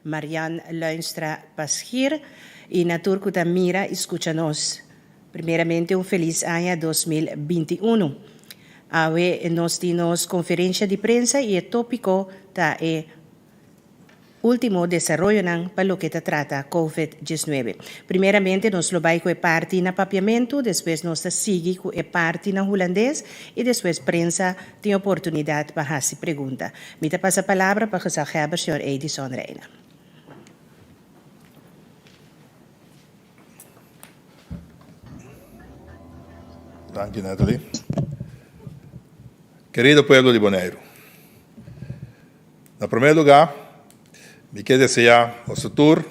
Marian Luinstra Passchier y na tur cu ta mira y scucha nos. Primeramente un feliz aña 2021. Awe nos tin nos conferencia di prensa y e topico ta e ultimo desaroyonan pa loke ta trata Covid 19. Primeramente nos lo bay cu e parti na Papiamento, despues nos ta sigui cu e parti na Hulandes y despues prensa tin oportunidad pa haci pregunta. Mi ta pasa palabra pa gezaghebber señor Edison Reina. Danki Natalie. Kerido pueblo di Boneiru, na prome luga mi ke desea boso tur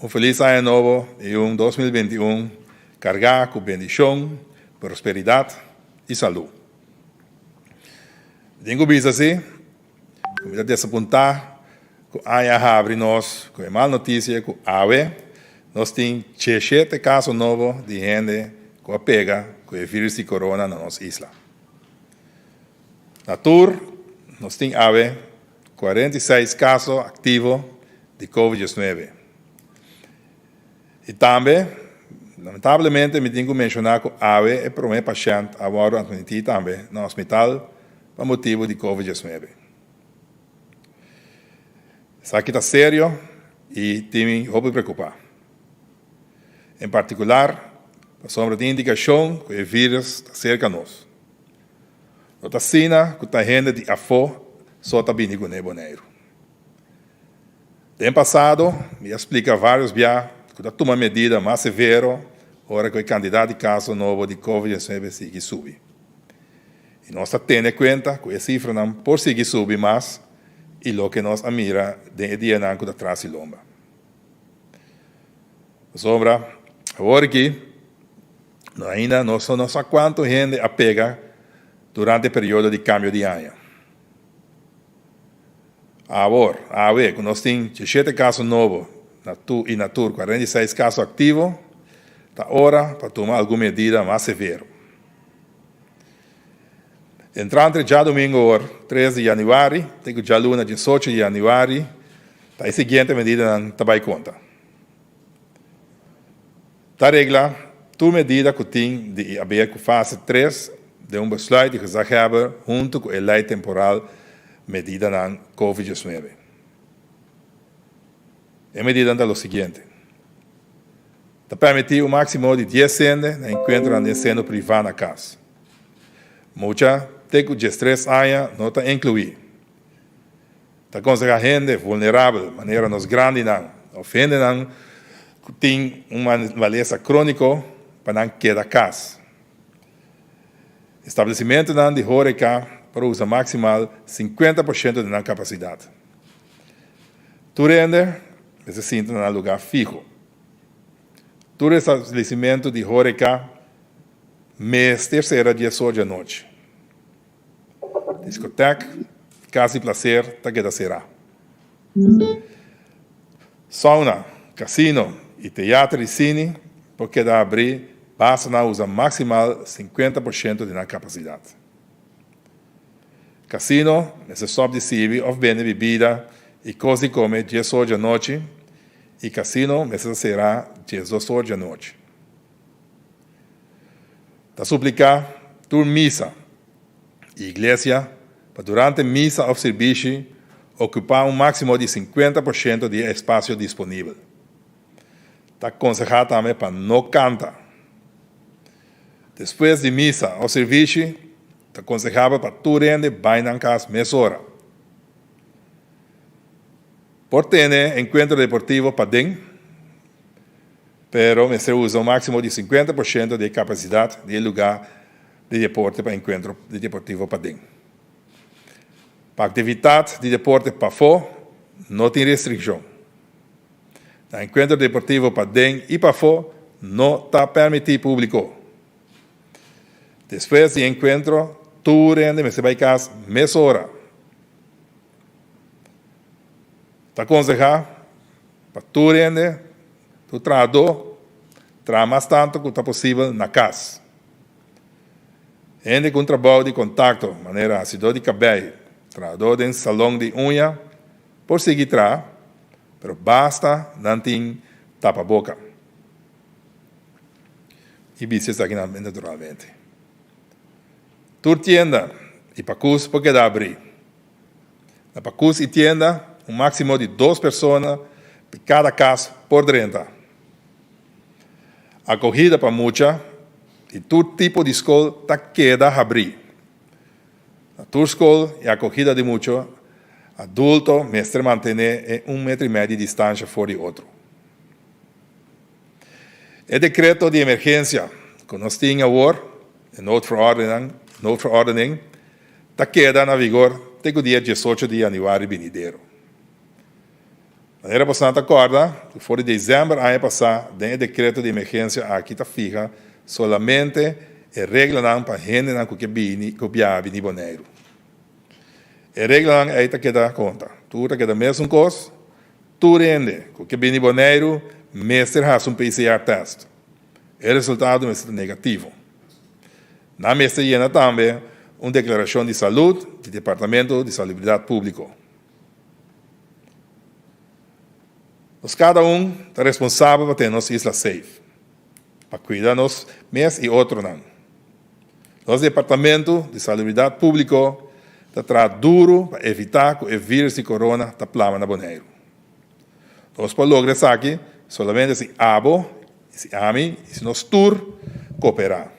un felis aña nobo i un 2021 kargá ku bendishon, prosperidat i salú. Mi tin ku bisa si ku mi ta desapuntá ku aña a habri nos ku e mal notisia ku awe nos tin djeshete kaso nobo di hende ku a pega ku e virus di corona na nos isla. Na tur nos tin awe 46 kaso aktivo di covid 19. I tambe, lamentablemente mi tin ku menshoná ku awe e promé pashènt a wòrdu atmití tambe na hospital pa motibu di covid 19. Esaki ta serio i tin mi hopi preokupá. En partikular pasobra tin indikashon ku e vírus ta serka nos. No ta asina ku ta hende di afó so ta bini kuné Boneiru. Den pasado mi a splika vários bia ku ta tuma medida mas severo ora ku e kantidat di kaso nobo di covid 19 sigui subi. I nos ta tene kuenta ku e sifranan por sigui subi mas i loke nos a mira den e dianan ku ta tras di lomba. Pasobra awor aki no ainda nos no sa kuantu hende a pega durante e periodo di kambio di aña. Awor, awe ku nos tin 17 kaso nobo na tu i na tur 46 kaso aktivo, ta ora pa tuma algun medida mas severo. Entrante djadumingu or 3 di yanüari te ku djaluna 18 di yanüari ta e siguiente medidanan ta bai konta. Ta regla tur medida ku tin di haber ku fase 3 den un besluit di gezaghebber huntu ku e lei temporal medidanan covid 19. E medidanan ta lo siguiente. Ta permití un máksimo di dies hende na enkuentronan den seno privá na kas. Mucha te ku 13 aña no ta inkluí. Ta konsehá hende vulnerabel manera nos grandinan òf hendenan ku tin un malesa króniko pa nan keda kas. Establesimentunan di hóreka por usa maksimal 50% di nan kapasidat. Tur hende mester sinta na nan lugá fiho. Tur establesimentu di hóreka mester sera 10 or di anochi. Diskotek, kas di plaser ta keda será. Sauna, kasino i teater di sini por keda abrí basta nan usa maksimal 50% di nan kapasidat. Kasino mester stòp di sirbi òf bende bibida i kos di kome 10 or di anochi i kasino mester ta será 12 or di anochi. Ta supliká tur misa i iglesia pa durante misa òf sirbishi okupá un máksimo di 50% di e espasio disponibel. Ta konsehá tambe pa no kanta. Despues di misa òf sirbishi ta konsehabel pa tur hende bai nan kas mesora. Por tene enkuentro deportivo paden, pero mester usa un máksimo di 50% di e kapasidat di e lugá di deporte pa enkuentro di deportivo paden. Pa aktivitat di deporte pafó no tin restrikshon. Na enkuentro deportivo paden i pafó no ta permití públiko. Despues di enkuentro tur hende mester bai kas mesora. Ta konsehá pa tur hende, tur trahadó, traha mas tantu ku ta posibel na kas. Hende ku un trabou di kontakto, manera hasidó di kabei, trahadó den salon di uña, por sigui traha, pero basta nan tin tapaboka. I bisti esakinan naturalmente. Tur tienda i pakus por keda abrí. Na pakus i tienda un máksimo di dos persona di kada kas por drenta. Akohida pa mucha di tur tipo di skol ta keda habrí. Na tur skol i akohida di mucha, adulto mester mantené e un metro i mei di distansha for di otro. E dekreto di emergensia ku nos tin awor, e noodverordening, noodverordening, ta keda na vigor te ku dia diesocho di yanüari binidero. Manera bosonan ta kòrda ku for di desèmber aña pasá den e dekreto di emergensia aki ta fiha solamente e reglanan pa hendenan ku ke bini ku biaha bini Boneiru. E reglanan ei ta keda konta. Tur ta keda mesun kos, Tur hende ku ke bini Boneiru mester hasi un PCR tèst. E resultado mester ta negativo. Nan mester yena tambe un deklarashon di salud di Departamento di Salubridat Públiko. Nos kada un ta responsabel pa tene nos isla safe, pa kuida nos mes i otronan. Nos Departamento di Salubridat Públiko ta traha duru pa evitá ku e vírus di korona ta plama na Boneiru. Nos por logra esaki solamente si abo, si ami i si nos tur kooperá.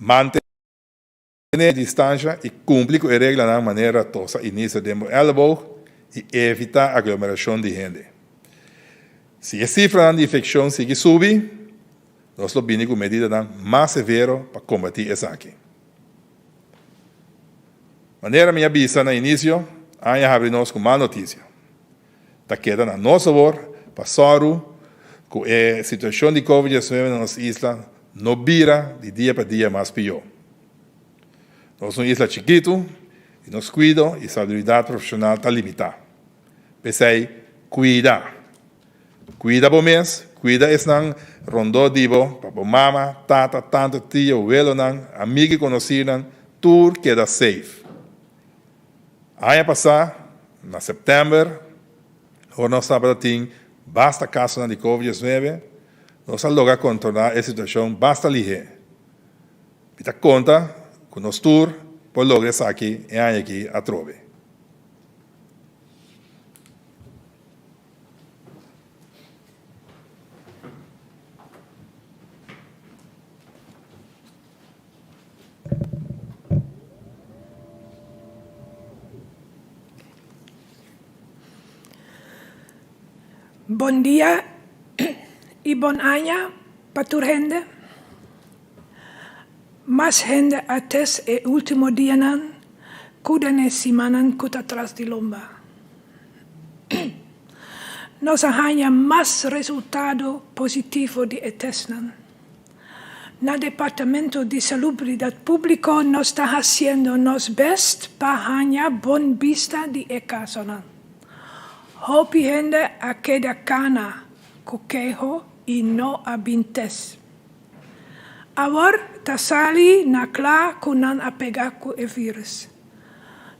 Mantené distansha i kumpli ku e reglanan manera tosa i nisa den bo èleboog i evitá aglomerashon di hende. Si e sifranan di infekshon sigui subi, Nos lo bini ku medidanan mas severo pa kombatí esaki. Manera mi a bisa na inisio, aña habri nos ku mal notisia. Ta keda na nos awor pa sòru ku e situashon di Covid 19 na nos isla no bira di dia pa dia mas pió. Nos ta un isla chikitu i nos kuido i salubridat profeshonal ta limitá. P'esei, kuida! Kuida bo mes, kuida esnan rondó di bo, pa bo mama, tata, tanta, tio, welonan, amigu i konosínan, tur keda safe. Aña pasá, na sèptèmber, ora nos tabata tin basta kasonan di covid 19, nos a logra kontrolá e situashon basta lihé. Mi ta konta ku nos tur por logra esaki e aña aki atrobe. Bon dia y bon aña pa tur hende. Mas hende a test e ultimo dianan cu den e simannan cu ta tras di lomba. Nos a haña mas resultado positivo di e testnan. Na Departamento di Salubridat Públiko nos ta hasiendo nos bèst pa haña bon bista di e kasonan. Hopi hende a keda kana ku keho i no a bin test. Awor ta sali na kla ku nan a pega ku e vírus.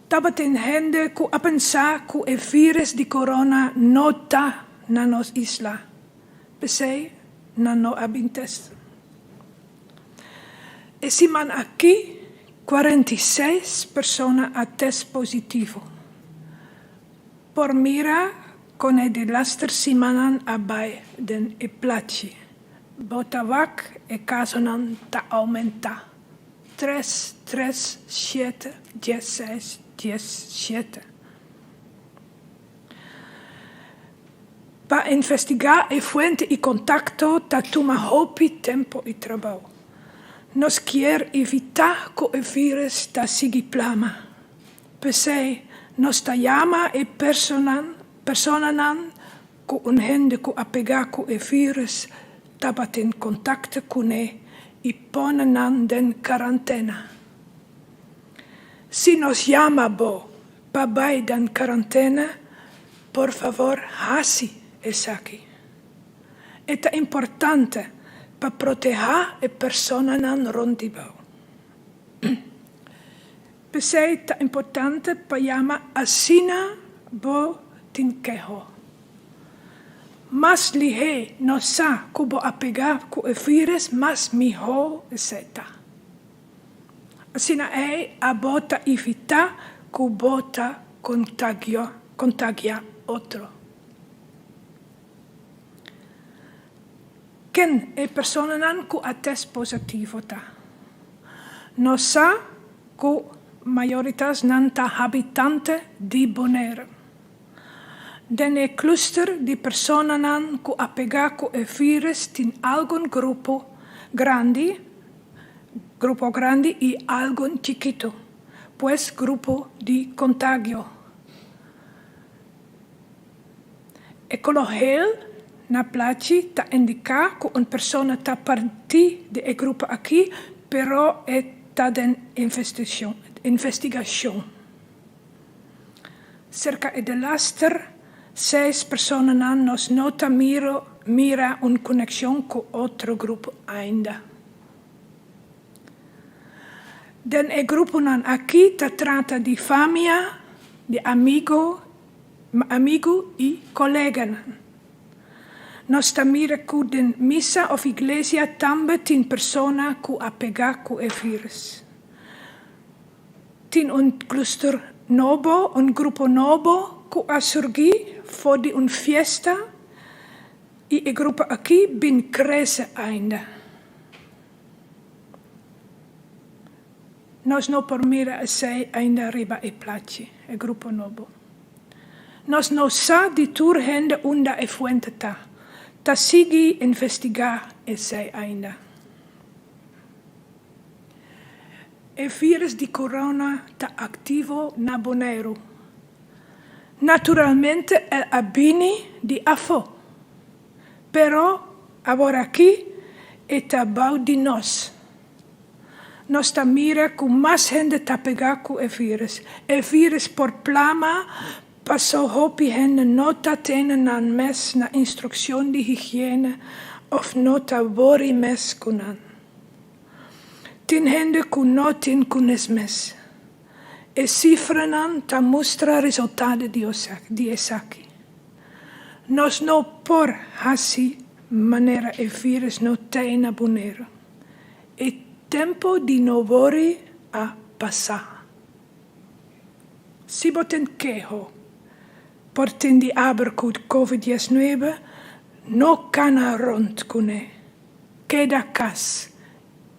Tabatin hende ku a pensa ku e vírus di corona no ta na nos isla, p'esei nan no a bin test. E siman aki 46 persona a test positivo. Por mira kon e delaster simannan a bai den e plachi. Bo ta wak e kasonan ta oumentá. Tres, tres, shete, diesseis, diesshete. Pa investigá e fuente i kontakto ta tuma hopi tempo i trabou. Nos kier evitá ku e vírus ta sigui plama. P'esei nos ta yama e personanan ku un hende ku a pegá ku e vírus tabatin kontakto kuné i pone nan den karantena. Si nos yama bo pa bai den karantena, por favor hasi esaki. E ta importante pa protehá e personanan rònt di bo. P'esei ta importante pa yama asina. bo tin keho. Mas lihé nos sa ku bo a pega ku e vírùs, mas mihó esei ta. Asina ei abo ta evitá ku bo ta kontagiá otro. Ken e personanan ku a tèst positivo ta? Nos sa ku mayoritas nan ta habitante di Bonaire. Den e klùster di personanan ku a pega ku e vírùs tin algun grupo grandi, grupo grandi i algun chikitu, pues grupo di kontagio. E koló hel na plachi ta indiká ku un persona ta parti di e grupo akí, pero e ta den investigashon. Serka e delaster seis personanan nos no ta mira un konekshon ku otro grupo ainda. Den e gruponan akí ta trata di famia, di amigo, amigu i koleganan. Nos ta mira ku den misa òf iglesia tambe tin persona ku a pega ku e vírùs. Tin un klùster nobo, un grupo nobo ku a surgí for di un fiesta i e grupo akí bin krese ainda. Nos no por mira esei ainda riba e plachi, e grupo nobo. Nos no sa di tur hende unda e fuente ta. Ta sigui investigá esei ainda. E vírus di corona ta aktivo na Boneiru. Naturalmente el a bini di afó. Pero aworakí e ta bou di nos. Nos ta mira ku mas hende ta pegá ku e vírus. E vírus por plama pasó hopi hende no ta tene nan mes na instrukshon di higiene òf no ta wòri mes ku nan. Tin hende ku no tin kunes mes. E sifranan ta mustra resultado di esaki. Nos no por hasi manera e vírus no t'ei na Boneiru. E tempu di no wòri a pasa. Si bo tin keho, por tin di aber ku Covid 19, no kana rònt kuné. Keda kas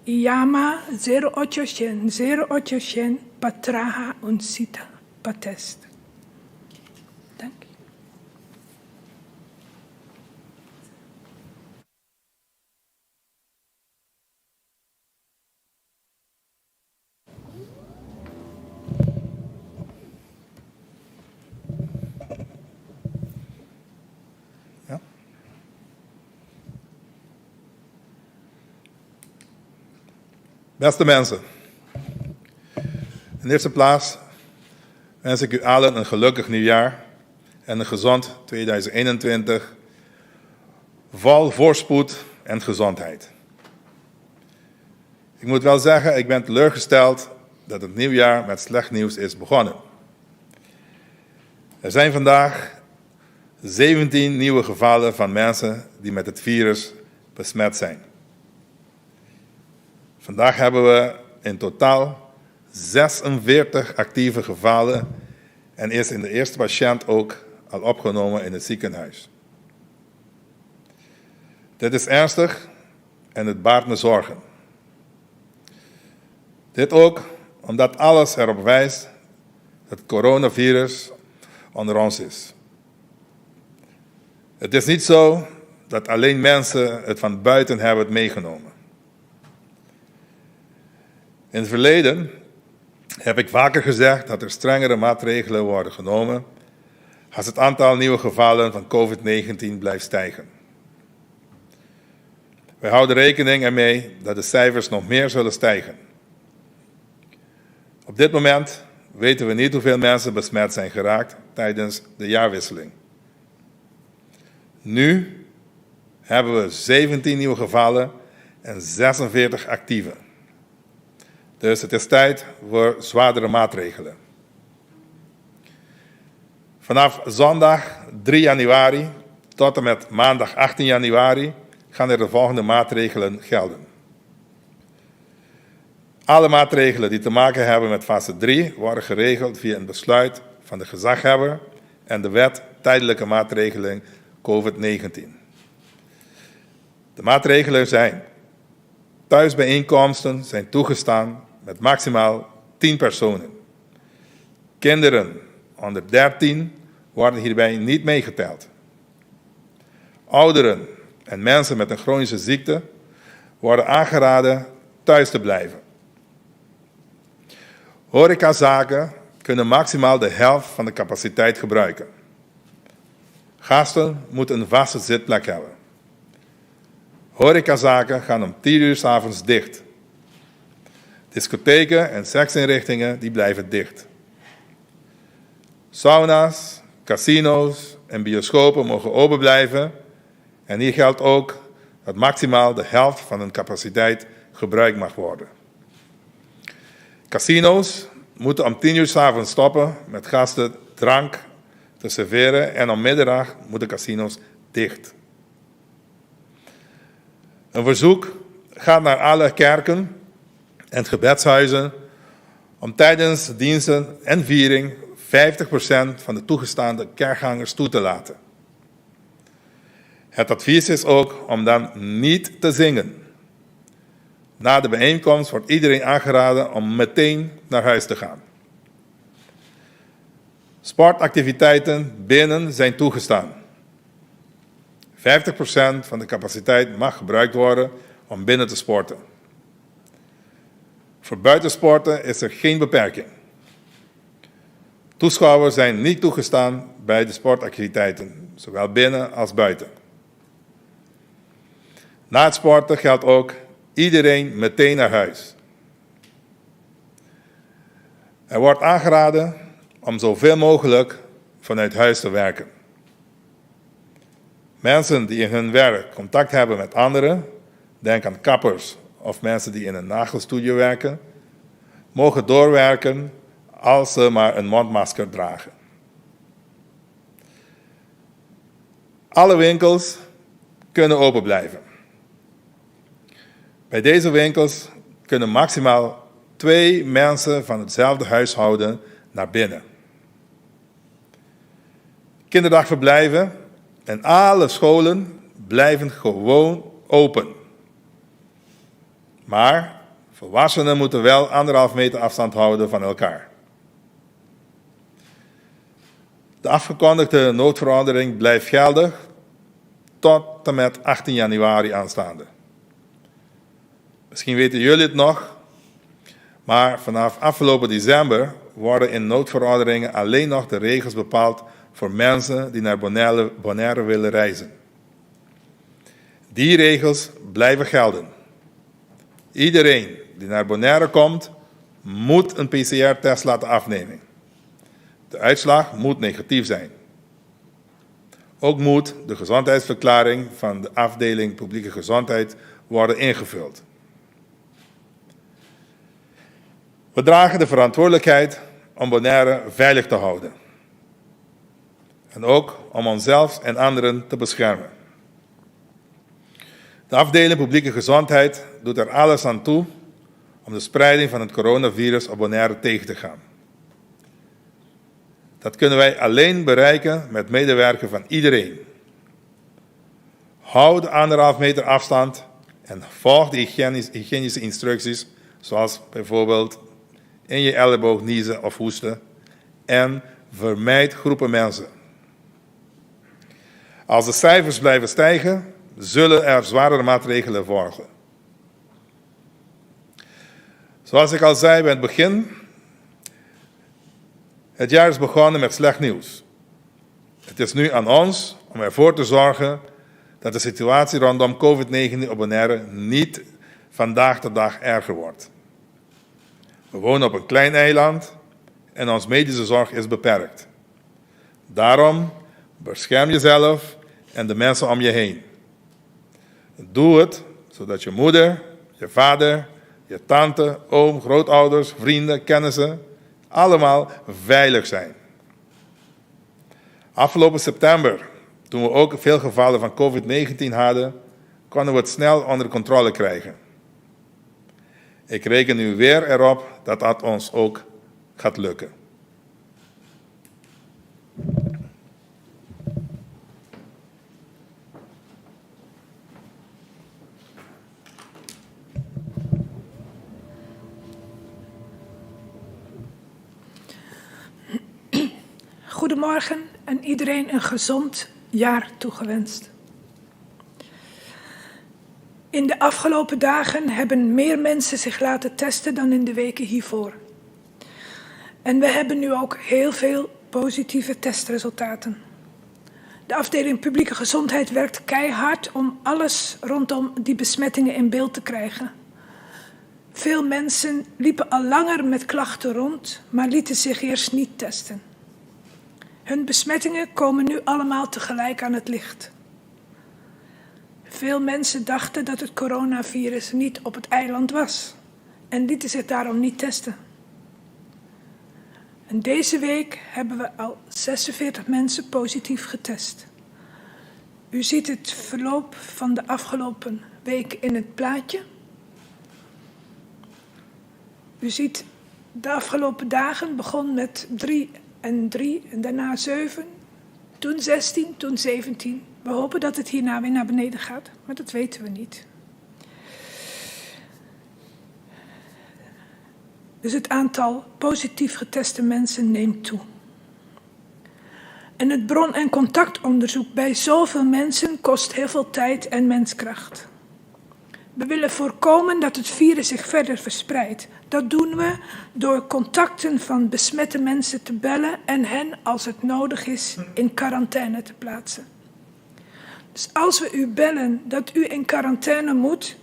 i yama zero ocho shen zero ocho shen pa traha un sita pa tèst. Danki. Beste mensen, in de eerste plaats wens ik u allen een gelukkig nieuwjaar en een gezond 2021 vol voorspoed en gezondheid. Ik moet wel zeggen, ik ben teleurgesteld dat het nieuwjaar met slecht nieuws is begonnen. Er zijn vandaag 17 nieuwe gevallen van mensen die met het virus besmet zijn. Vandaag hebben we in totaal 46 actieve gevallen en is in de eerste patiënt ook al opgenomen in het ziekenhuis. Dit is ernstig en het baart me zorgen. Dit ook omdat alles erop wijst dat het coronavirus onder ons is. Het is niet zo dat alleen mensen het van buiten hebben meegenomen. In het verleden heb ik vaker gezegd dat er strengere maatregelen worden genomen als het aantal nieuwe gevallen van COVID-19 blijft stijgen. Wij houden rekening ermee dat de cijfers nog meer zullen stijgen. Op dit moment weten we niet hoeveel mensen besmet zijn geraakt tijdens de jaarwisseling. Nu hebben we 17 nieuwe gevallen en 46 actieve. Dus het is tijd voor zwaardere maatregelen. Vanaf zondag 3 januari tot en met maandag 18 januari gaan er de volgende maatregelen gelden. Alle maatregelen die te maken hebben met fase 3 worden geregeld via een besluit van de gezaghebber en de wet tijdelijke maatregelen COVID-19. De maatregelen zijn: thuisbijeenkomsten zijn toegestaan met maximaal 10 personen. Kinderen onder 13 worden hierbij niet meegeteld. Ouderen en mensen met een chronische ziekte worden aangeraden thuis te blijven. Horecazaken kunnen maximaal de helft van de capaciteit gebruiken. Gasten moeten een vaste zitplek hebben. Horecazaken gaan om 10 uur 's avonds dicht. Discotheken en seksinrichtingen die blijven dicht. Sauna's, casino's en bioscopen mogen open blijven. En hier geldt ook dat maximaal de helft van hun capaciteit gebruikt mag worden. Casino's moeten om 10 uur 's avonds stoppen met gasten drank te serveren en om middernacht moeten casino's dicht. Een verzoek gaat naar alle kerken en gebedshuizen om tijdens diensten en viering 50% van de toegestaande kerkgangers toe te laten. Het advies is ook om dan niet te zingen. Na de bijeenkomst wordt iedereen aangeraden om meteen naar huis te gaan. Sportactiviteiten binnen zijn toegestaan. 50% van de capaciteit mag gebruikt worden om binnen te sporten. Voor buitensporten is er geen beperking. Toeschouwers zijn niet toegestaan bij de sportactiviteiten, zowel binnen als buiten. Na het sporten geldt ook iedereen meteen naar huis. Er wordt aangeraden om zoveel mogelijk vanuit huis te werken. Mensen die in hun werk contact hebben met anderen, denk aan kappers of mensen die in een nagelstudio werken, mogen doorwerken als ze maar een mondmasker dragen. Alle winkels kunnen open blijven. Bij deze winkels kunnen maximaal 2 mensen van hetzelfde huishouden naar binnen. Kinderdagverblijven en alle scholen blijven gewoon open. Maar volwassenen moeten wel 1,5 meter afstand houden van elkaar. De afgekondigde noodverordening blijft geldig tot en met 18 januari aanstaande. Misschien weten jullie het nog, maar vanaf afgelopen december worden in noodverordeningen alleen nog de regels bepaald voor mensen die naar Bonaire willen reizen. Die regels blijven gelden. Iedereen die naar Bonaire komt, moet een PCR-test laten afnemen. De uitslag moet negatief zijn. Ook moet de gezondheidsverklaring van de afdeling publieke gezondheid worden ingevuld. We dragen de verantwoordelijkheid om Bonaire veilig te houden. En ook om onszelf en anderen te beschermen. De afdeling publieke gezondheid doet er alles aan toe om de spreiding van het coronavirus op Bonaire tegen te gaan. Dat kunnen wij alleen bereiken met medewerken van iedereen. Hou de 1,5 meter afstand en volg de hygiënische instructies, zoals bijvoorbeeld in je elleboog niezen of hoesten, en vermijd groepen mensen. Als de cijfers blijven stijgen, zullen er zwaardere maatregelen volgen. Zoals ik al zei bij het begin, het jaar is begonnen met slecht nieuws. Het is nu aan ons om ervoor te zorgen dat de situatie rondom COVID-19 op Bonaire niet vandaag de dag erger wordt. We wonen op een klein eiland en ons medische zorg is beperkt. Daarom bescherm jezelf en de mensen om je heen. Doe het zodat je moeder, je vader, je tante, oom, grootouders, vrienden, kennissen allemaal veilig zijn. Afgelopen september, toen we ook veel gevallen van COVID-19 hadden, konden we het snel onder controle krijgen. Ik reken nu weer erop dat dat ons ook gaat lukken. Goedemorgen en iedereen een gezond jaar toegewenst. In de afgelopen dagen hebben meer mensen zich laten testen dan in de weken hiervoor. En we hebben nu ook heel veel positieve testresultaten. De afdeling publieke gezondheid werkt keihard om alles rondom die besmettingen in beeld te krijgen. Veel mensen liepen al langer met klachten rond, maar lieten zich eerst niet testen. Hun besmettingen komen nu allemaal tegelijk aan het licht. Veel mensen dachten dat het coronavirus niet op het eiland was en lieten zich daarom niet testen. En deze week hebben we al 46 mensen positief getest. U ziet het verloop van de afgelopen week in het plaatje. U ziet de afgelopen dagen begon met 3 en 3 en daarna 7, toen 16, toen 17. We hopen dat het hierna weer naar beneden gaat, maar dat weten we niet. Dus het aantal positief geteste mensen neemt toe. En het bron- en contactonderzoek bij zoveel mensen kost heel veel tijd en menskracht. We willen voorkomen dat het virus zich verder verspreidt. Dat doen we door contacten van besmette mensen te bellen en hen, als het nodig is, in quarantaine te plaatsen. Dus als we u bellen dat u in quarantaine moet,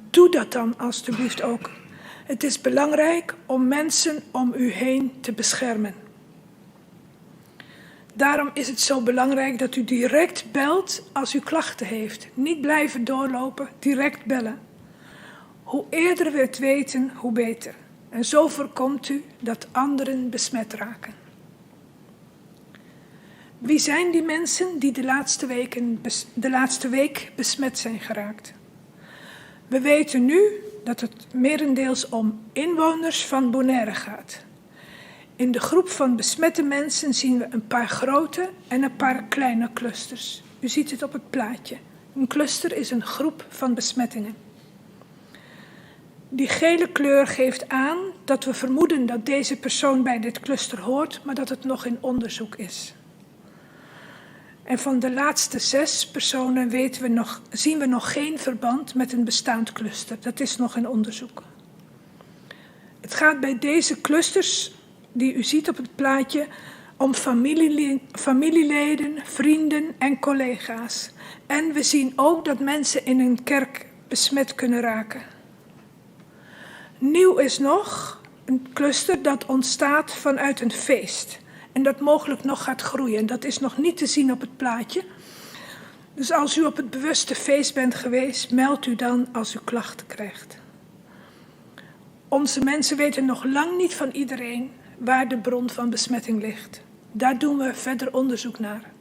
doe dat dan alstublieft ook. Het is belangrijk om mensen om u heen te beschermen. Daarom is het zo belangrijk dat u direct belt als u klachten heeft. Niet blijven doorlopen, direct bellen. Hoe eerder we het weten, hoe beter. En zo voorkomt u dat anderen besmet raken. Wie zijn die mensen die de laatste, weken, de laatste week besmet zijn geraakt? We weten nu dat het merendeels om inwoners van Bonaire gaat. In de groep van besmette mensen zien we een paar grote en een paar kleine clusters. U ziet het op het plaatje. Een cluster is een groep van besmettingen. Die gele kleur geeft aan dat we vermoeden dat deze persoon bij dit cluster hoort, maar dat het nog in onderzoek is. En van de laatste zes personen weten we nog, zien we nog geen verband met een bestaand cluster. Dat is nog in onderzoek. Het gaat bij deze clusters die u ziet op het plaatje om familieleden, vrienden en collega's. En we zien ook dat mensen in een kerk besmet kunnen raken. Nieuw is nog een cluster dat ontstaat vanuit een feest. En dat mogelijk nog gaat groeien. Dat is nog niet te zien op het plaatje. Dus als u op het bewuste feest bent geweest, meld u dan als u klachten krijgt. Onze mensen weten nog lang niet van iedereen waar de bron van besmetting ligt. Daar doen we verder onderzoek naar.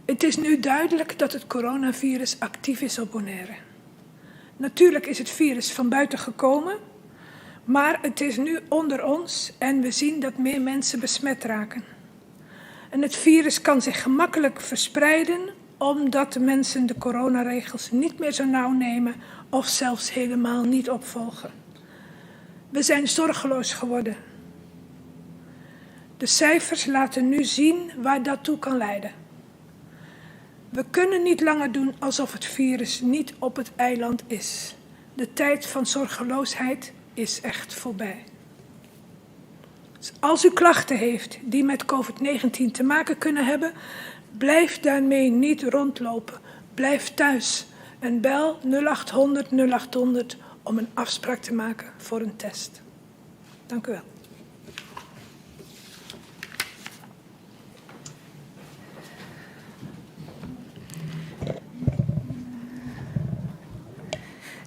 Het is nu duidelijk dat het coronavirus actief is op Bonaire. Natuurlijk is het virus van buiten gekomen, maar het is nu onder ons en we zien dat meer mensen besmet raken. En het virus kan zich gemakkelijk verspreiden omdat de mensen de coronaregels niet meer zo nauw nemen of zelfs helemaal niet opvolgen. We zijn zorgeloos geworden. De cijfers laten nu zien waar dat toe kan leiden. We kunnen niet langer doen alsof het virus niet op het eiland is. De tijd van zorgeloosheid is echt voorbij. Dus als u klachten heeft die met COVID-19 te maken kunnen hebben, blijf daarmee niet rondlopen. Blijf thuis en bel 0800 0800 om een afspraak te maken voor een test. Dank u wel.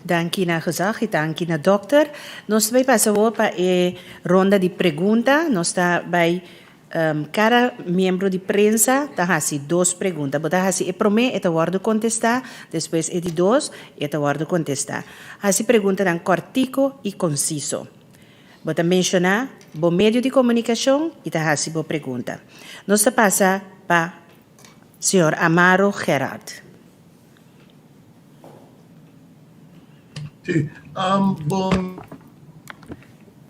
Danki na gezag i danki na dòkter. Nos ta bai pasa awor pa e ronda di pregunta. Nos ta bai. Kada miembro di prensa ta hasi dos pregunta. Bo ta hasi e promé, e ta wòrdu kontestá, despues e di dos, e ta wòrdu kontestá. Hasi preguntanan kòrtiku i konsiso. Bo ta menshoná bo medio di komunikashon i ta hasi bo pregunta. Nos ta pasa pa señor Amaro Gerard. Sí, bon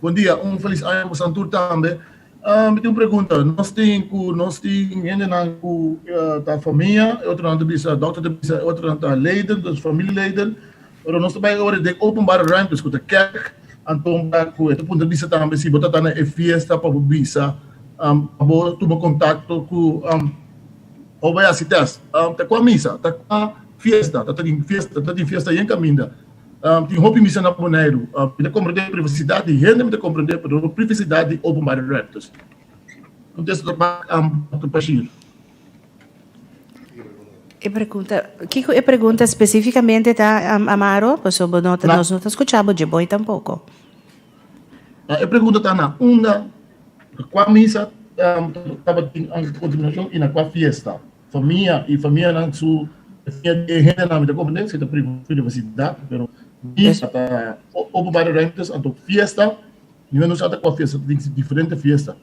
bon dia, un felis aña pa boso tur tambe. Mi tin un pregunta, nos tin ku nos tin hendenan ku ta famia, e otronan ta bisa, dòkter ta bisa e otronan ta leden, dus familieleden, pero nos ta bai ora den openbare ruimtes ku ta kerk, anto ku e ta puntra bisa tambe si bo ta ta na e fiesta pa bo bisa pa bo tuma kontakto ku Bo bai hasi test. Ta kua misa? Ta kua fiesta? Ta tin fiesta, ta tin fiesta yen kaminda. Tin hopi misa na Boneiru. Mi ta komprendé privasidat di hende, mi ta komprendé, pero no privasidat di openbare ruimtes. Kontesta ta pa Dòkter Bashir. E pregunta, kiko e pregunta spesífikamente ta, Amaro? Pasobra bo no ta, nos no ta skucha bo dje boi tampoko. E pregunta ta na unda, na kua misa tabatin kontaminashon i na kua fiesta. Famia i famianan su e hendenan mi ta komprendé si ta privasidat pero misa ta openbare ruimtes anto fiesta mi no sa ta kua fiesta ta tin diferente fiesta.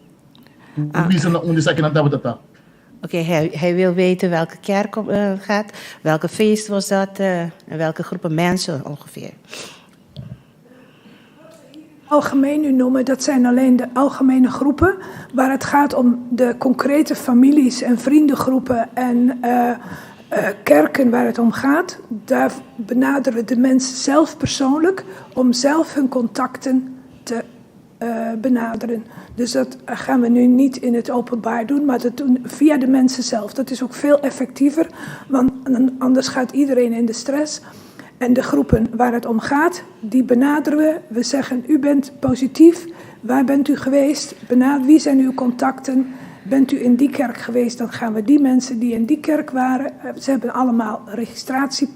Ku misa na unda esakinan tabata ta. Oké, hij wil weten welke kerk gaat, welke feest was dat en welke groepen mensen ongeveer. Algemeen nu noemen, dat zijn alleen de algemene groepen. Waar het gaat om de concrete families en vriendengroepen en uh, uh, kerken waar het om gaat, daar benaderen we de mensen zelf persoonlijk om zelf hun contacten te uh, benaderen. Dus dat gaan we nu niet in het openbaar doen, maar dat doen via de mensen zelf. Dat is ook veel effectiever, want anders gaat iedereen in de stress. En de groepen waar het om gaat, die benaderen we. We zeggen, u bent positief, waar bent u geweest? Wie zijn uw contacten? Bent u in die kerk geweest? Dan gaan we die mensen die in die kerk waren, ze hebben allemaal registratie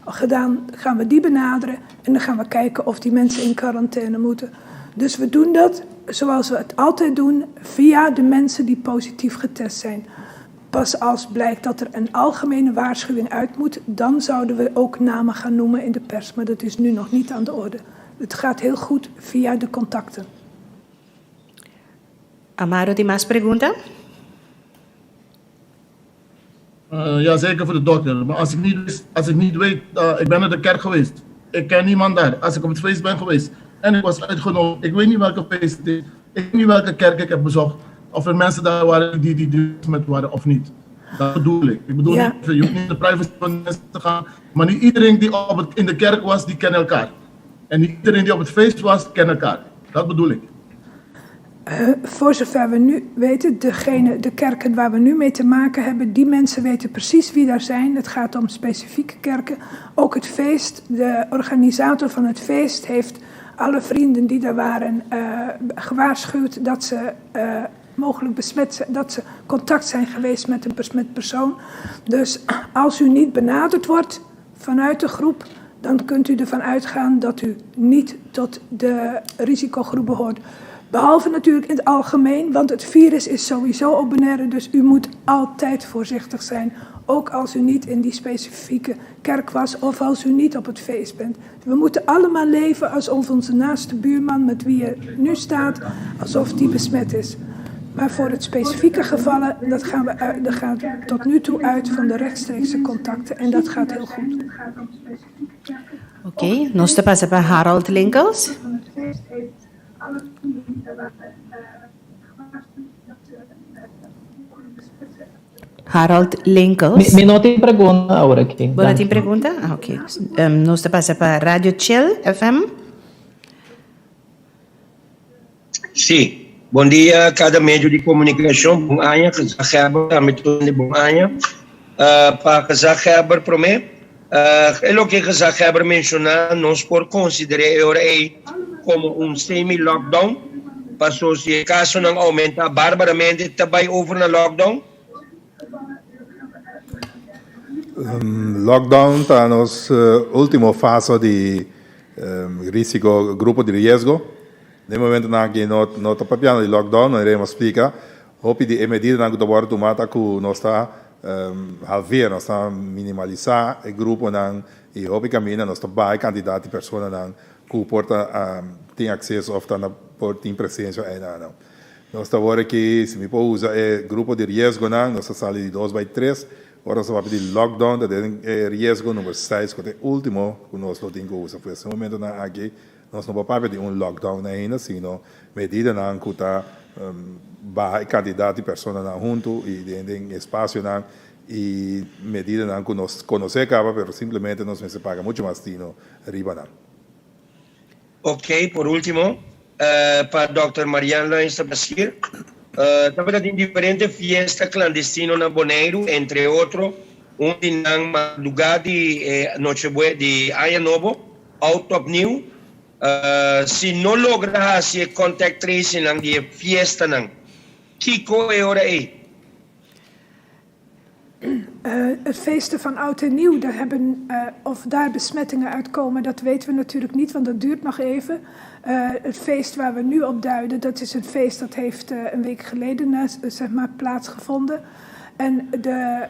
gedaan, gaan we die benaderen en dan gaan we kijken of die mensen in quarantaine moeten. Dus we doen dat zoals we het altijd doen, via de mensen die positief getest zijn. Pas als blijkt dat er een algemene waarschuwing uit moet, dan zouden we ook namen gaan noemen in de pers. Maar dat is nu nog niet aan de orde. Het gaat heel goed via de contacten. Amaro tin mas pregunta? Ja, zeker voor de dokter. Maar als ik niet, als ik niet weet, ik ben naar de kerk geweest. Ik ken niemand daar. Als ik op het feest ben geweest en ik was uitgenodigd, ik weet niet welke feest het is. Ik weet niet welke kerk ik heb bezocht. Of er mensen daar waren die die besmet waren of niet. Dat bedoel ik. Ik bedoel niet, je hoeft niet de privacy van mensen te gaan. Maar niet iedereen die op het, in de kerk was, die kent elkaar. En niet iedereen die op het feest was, kent elkaar. Dat bedoel ik. Voor zover we nu weten, degene, de kerken waar we nu mee te maken hebben, die mensen weten precies wie daar zijn. Het gaat om specifieke kerken. Ook het feest, de organisator van het feest heeft alle vrienden die daar waren gewaarschuwd dat ze mogelijk besmet zijn, dat ze contact zijn geweest met een besmet persoon. Dus als u niet benaderd wordt vanuit de groep, dan kunt u ervan uitgaan dat u niet tot de risicogroep behoort. Behalve natuurlijk in het algemeen, want het virus is sowieso op Bonaire, dus u moet altijd voorzichtig zijn. Ook als u niet in die specifieke kerk was of als u niet op het feest bent. We moeten allemaal leven alsof onze naaste buurman met wie je nu staat, alsof die besmet is. Maar voor het specifieke gevallen, dat gaan we, dat gaat tot nu toe uit van de rechtstreekse contacten en dat gaat heel goed. Oké, nos ta pasa pa Harold Linkels. Harold Linkels. Mi no tin pregunta awor aki. Bo no tin pregunta? Ah, oké. Nos ta pasa pa Radio Chill FM. Sí. Bon dia kada medio di komunikashon. Bon aña, gezaghebber tambe tur hende bon aña. Pa gezaghebber promé, e loke gezaghebber menshoná nos por konsider'é e ora ei komo un semi-lockdown, paso si e kasonan oumentá barbaramente ta bai over na lockdown. Lockdown ta nos ultimo fase di risico, grupo di riesgo. Den momentonan aki no ta papiando di lockdown, manera mi a splica. Hopi di e medidanan ku ta wòrdu tumá ta ku nos ta halveer, nos ta minimalisá e gruponan i hopi kaminda nos ta baha e kantidat di personanan ku por ta tin akseso òf ta na por tin presensia einan. Nos ta wòrdu aki, si mi por usa e grupo di riesgonan, nos ta sali di dos bai tres. Ora nos ta papia di lockdown ta den e riesgo number seis ku ta e último ku nos lo tin ku usa. Pues e momentonan aki nos no por papia di un lockdown ainda, sino medidanan ku ta baha e kantidat di personanan huntu i den espasionan i medidanan ku nos konosé kaba pero simplemente nos mester paga muchu mas tino riba nan. Ok, por ultimo, pa Dòkter Marian Luijnster Bashir, tabata tin diferente fiesta klandestino na Boneiru, entre otro un di nan madrugá di e Nochebue di Aña Nobo, Oud Top Nieuw. Si no logra hasi e contact tracingnan di e fiestanan, kiko e ora ei? Het feesten van oud en nieuw, daar hebben, of daar besmettingen uitkomen, dat weten we natuurlijk niet, want dat duurt nog even. Het feest waar we nu op duiden, dat is een feest dat heeft een week geleden zeg maar, plaatsgevonden. En de,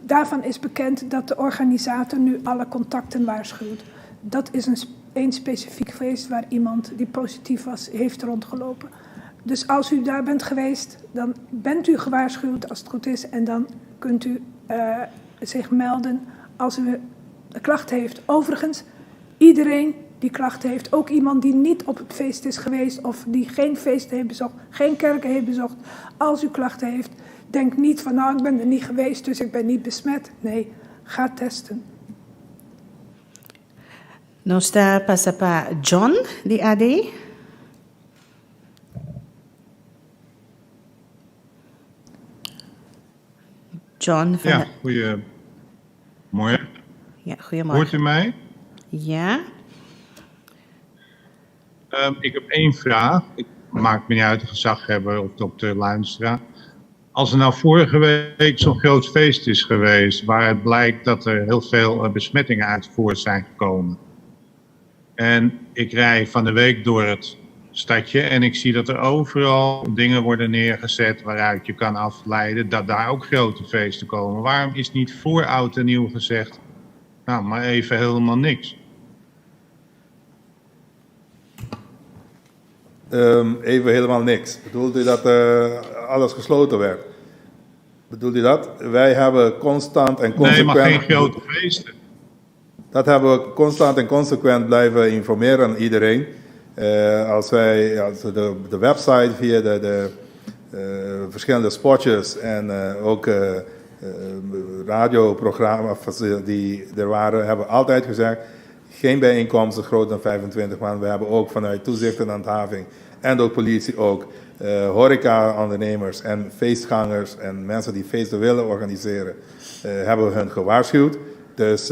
daarvan is bekend dat de organisator nu alle contacten waarschuwt. Dat is een, een specifiek feest waar iemand die positief was, heeft rondgelopen. Dus als u daar bent geweest, dan bent u gewaarschuwd als het goed is. En dan kunt u zich melden als u klachten heeft. Overigens, iedereen die klachten heeft, ook iemand die niet op het feest is geweest of die geen feest heeft bezocht, geen kerken heeft bezocht. Als u klachten heeft, denk niet van nou ik ben er niet geweest, dus ik ben niet besmet. Nee, ga testen. Nos ta pasa pa John di AD. John van Ja, goedemorgen. Ja, goedemorgen. Hoort u mij? Ja. Ik heb één vraag. Ik maakt me niet uit, de gezaghebber of dokter Luinstra. Als er nou vorige week zo'n groot feest is geweest, waar het blijkt dat er heel veel besmettingen uit voort zijn gekomen. En ik rij van de week door het stadje en ik zie dat er overal dingen worden neergezet waaruit je kan afleiden dat daar ook grote feesten komen. Waarom is niet voor oud en nieuw gezegd, nou maar even helemaal niks? Even helemaal niks. Bedoelt u dat alles gesloten werd? Bedoelt u dat? Wij hebben constant en consequent... Nee, maar geen grote feesten. Dat hebben we constant en consequent blijven informeren aan iedereen. Als wij als de website via de verschillende spotjes en ook radioprogramma's die er waren, hebben we altijd gezegd, geen bijeenkomsten groter dan 25 man. We hebben ook vanuit toezicht en handhaving en ook politie ook horeca-ondernemers en feestgangers en mensen die feesten willen organiseren, hebben we hun gewaarschuwd. Dus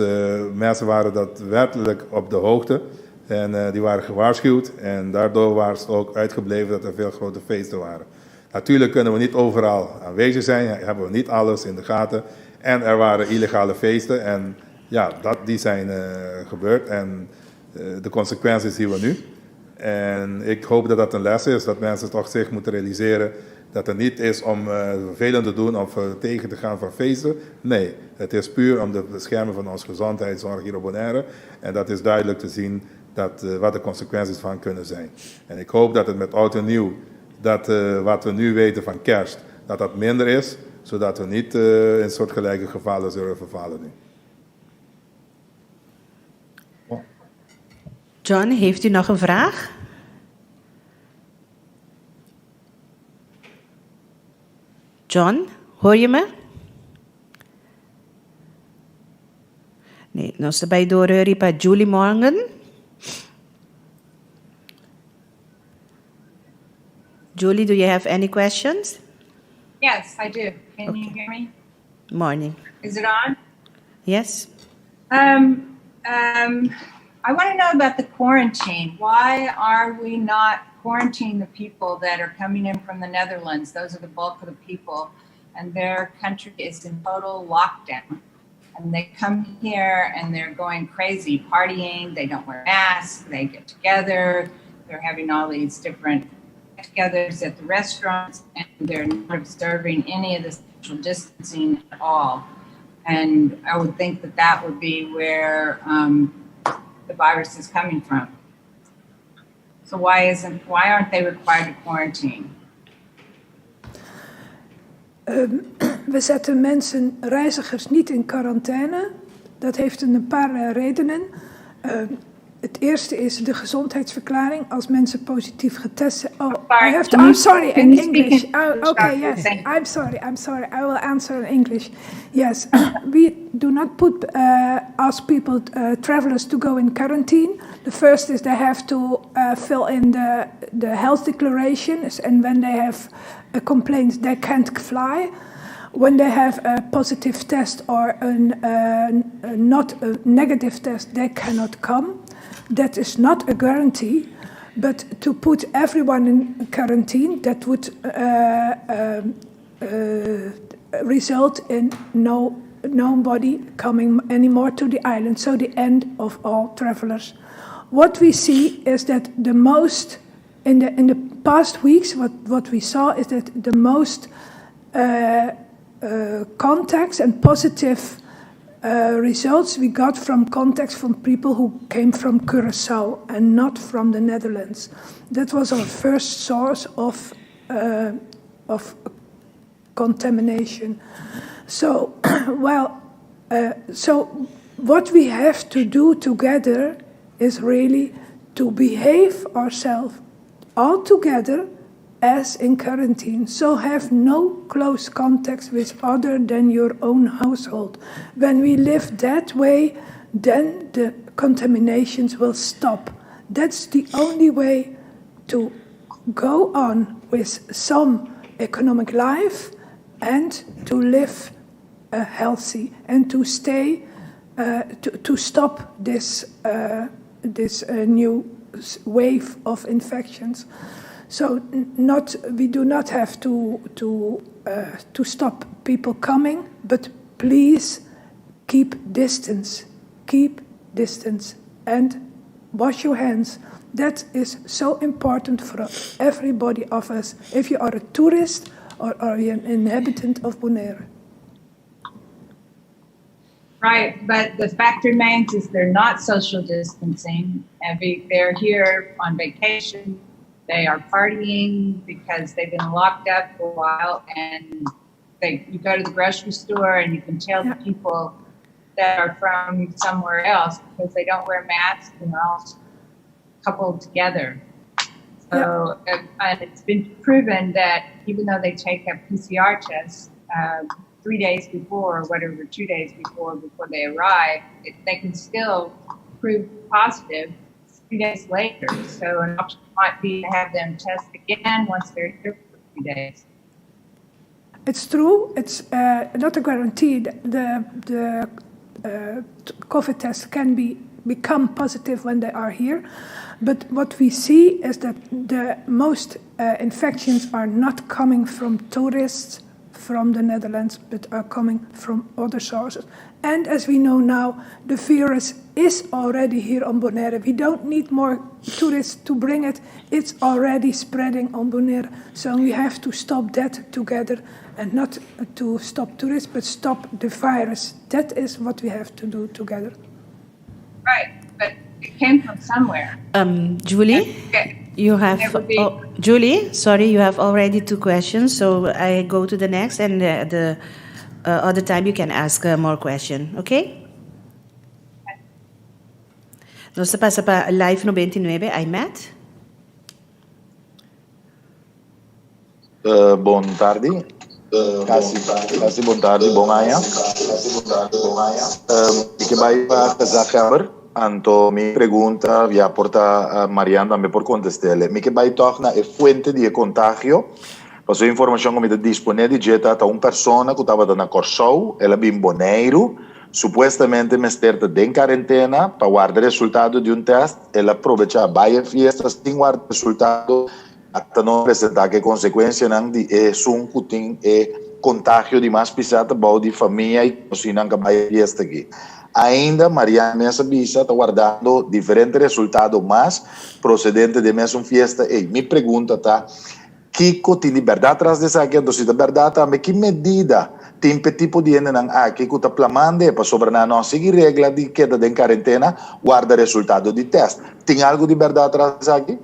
mensen waren daadwerkelijk op de hoogte en die waren gewaarschuwd en daardoor was het ook uitgebleven dat er veel grote feesten waren. Natuurlijk kunnen we niet overal aanwezig zijn, hebben we niet alles in de gaten. En er waren illegale feesten en ja, die zijn gebeurd en de consequenties zien we nu. En ik hoop dat dat een les is, dat mensen toch zich moeten realiseren dat het niet is om vervelend te doen of tegen te gaan van feesten. Nee, het is puur om te beschermen van onze gezondheidszorg hier op Bonaire. En dat is duidelijk te zien dat, wat de consequenties van kunnen zijn. En ik hoop dat het met oud en nieuw, dat wat we nu weten van kerst, dat dat minder is, zodat we niet in soortgelijke gevallen zullen vervallen nu. John, heeft u nog een vraag? John, hoor je me? Nee, nos ta bay door pa Julie Morgan. Julie, do you have any questions? Yes, I do. Can you hear me? Morning. Is it on? Yes. I want to know about the quarantine. Why are we not quarantining the people that are coming in from the Netherlands? Those are the bulk of the people, and their country is in total lockdown. And they come here and they're going crazy, partying. They don't wear masks. They get together. They're having all these different get-togethers at the restaurants, and they're not observing any of the social distancing at all. And I would think that that would be where the virus is coming from. So why aren't they required to quarantine? We zetten mensen, reizigers, niet in quarantaine. Dat heeft een paar redenen. Het eerste is de gezondheidsverklaring. Als mensen positief getest zijn. Oh, I have to. I'm sorry, Can in you speak English. in Oh, okay, English, yes. Thank you. I'm sorry. I'm sorry. I will answer in English. Yes, we do not put ask people, travelers, to go in quarantine. The first is they have to fill in the health declaration, and when they have a complaint, they can't fly. When they have a positive test or a not a negative test, they cannot come. That is not a guarantee, but to put everyone in quarantine, that would result in nobody coming anymore to the island. So the end of all travelers. What we see is that the most in the past weeks, what we saw is that the most contacts and positive results we got from contacts from people who came from Curaçao and not from the Netherlands. That was our first source of contamination. So, well, so what we have to do together is really to behave ourselves all together as in quarantine. So have no close contacts with other than your own household. When we live that way, then the contaminations will stop. That's the only way to go on with some economic life and to live healthy and to stay, to stop this new wave of infections. So not, we do not have to stop people coming, but please keep distance, and wash your hands. That is so important for everybody of us. If you are a tourist or are an inhabitant of Bonaire. Right, but the fact remains is they're not social distancing. And they're here on vacation. They are partying because they've been locked up for a while. And you go to the grocery store and you can tell the people that are from somewhere else because they don't wear masks and they're all coupled together. So and it's been proven that even though they take a PCR test 3 days before or whatever, 2 days before they arrive, they can still prove positive 3 days later. So an option might be to have them test again once they're here for 3 days. It's true. It's not a guarantee. The COVID test can be become positive when they are here, but what we see is that the most infections are not coming from tourists from the Netherlands, but are coming from other sources. And as we know now, the virus is already here on Bonaire. We don't need more tourists to bring it. It's already spreading on Bonaire. So we have to stop that together and not to stop tourists, but stop the virus. That is what we have to do together. Right, but it came from somewhere. Julie, you have It would be- oh, Julie. Sorry, you have already two questions, so I go to the next, and the other time you can ask more question. Okay? Nos ta pasa pa Live 99, iMat. Bon tardi. Kasi, kasi bon tardi, bon aña. Mi ke bai pa gezaghebber. Anto mi pregunta, ya por ta Marianne tambe por kontestá. Mi ke bai toch na e fuente di kontagio. Paso informashon ku mi ta disponé di dje ta un persona ku tabata na Kòrsou, el a bin Boneiru, supuestamente mester ta den kuarentena pa warda resultado di un tèst, el a probechá bai fiesta sin warda resultado, hasta no presentá ku konsekuensianan di esun ku tin e kontagio di mas pisá bou di famia i asina ku bai fiesta aki. Ainda Marianne mes a bisa ta wardando diferente resultado mas procedente di e mesun fiesta ey. Mi pregunta ta, kico tin di berdad tras di esaki? Anto si ta berdad tambe, ki medida tin p'e tipo di hendenan aki cu ta plamando e pasobra nan no a sigui regla di keda den cuarentena warda resultado di test? Tin algo di berdad tras di esaki?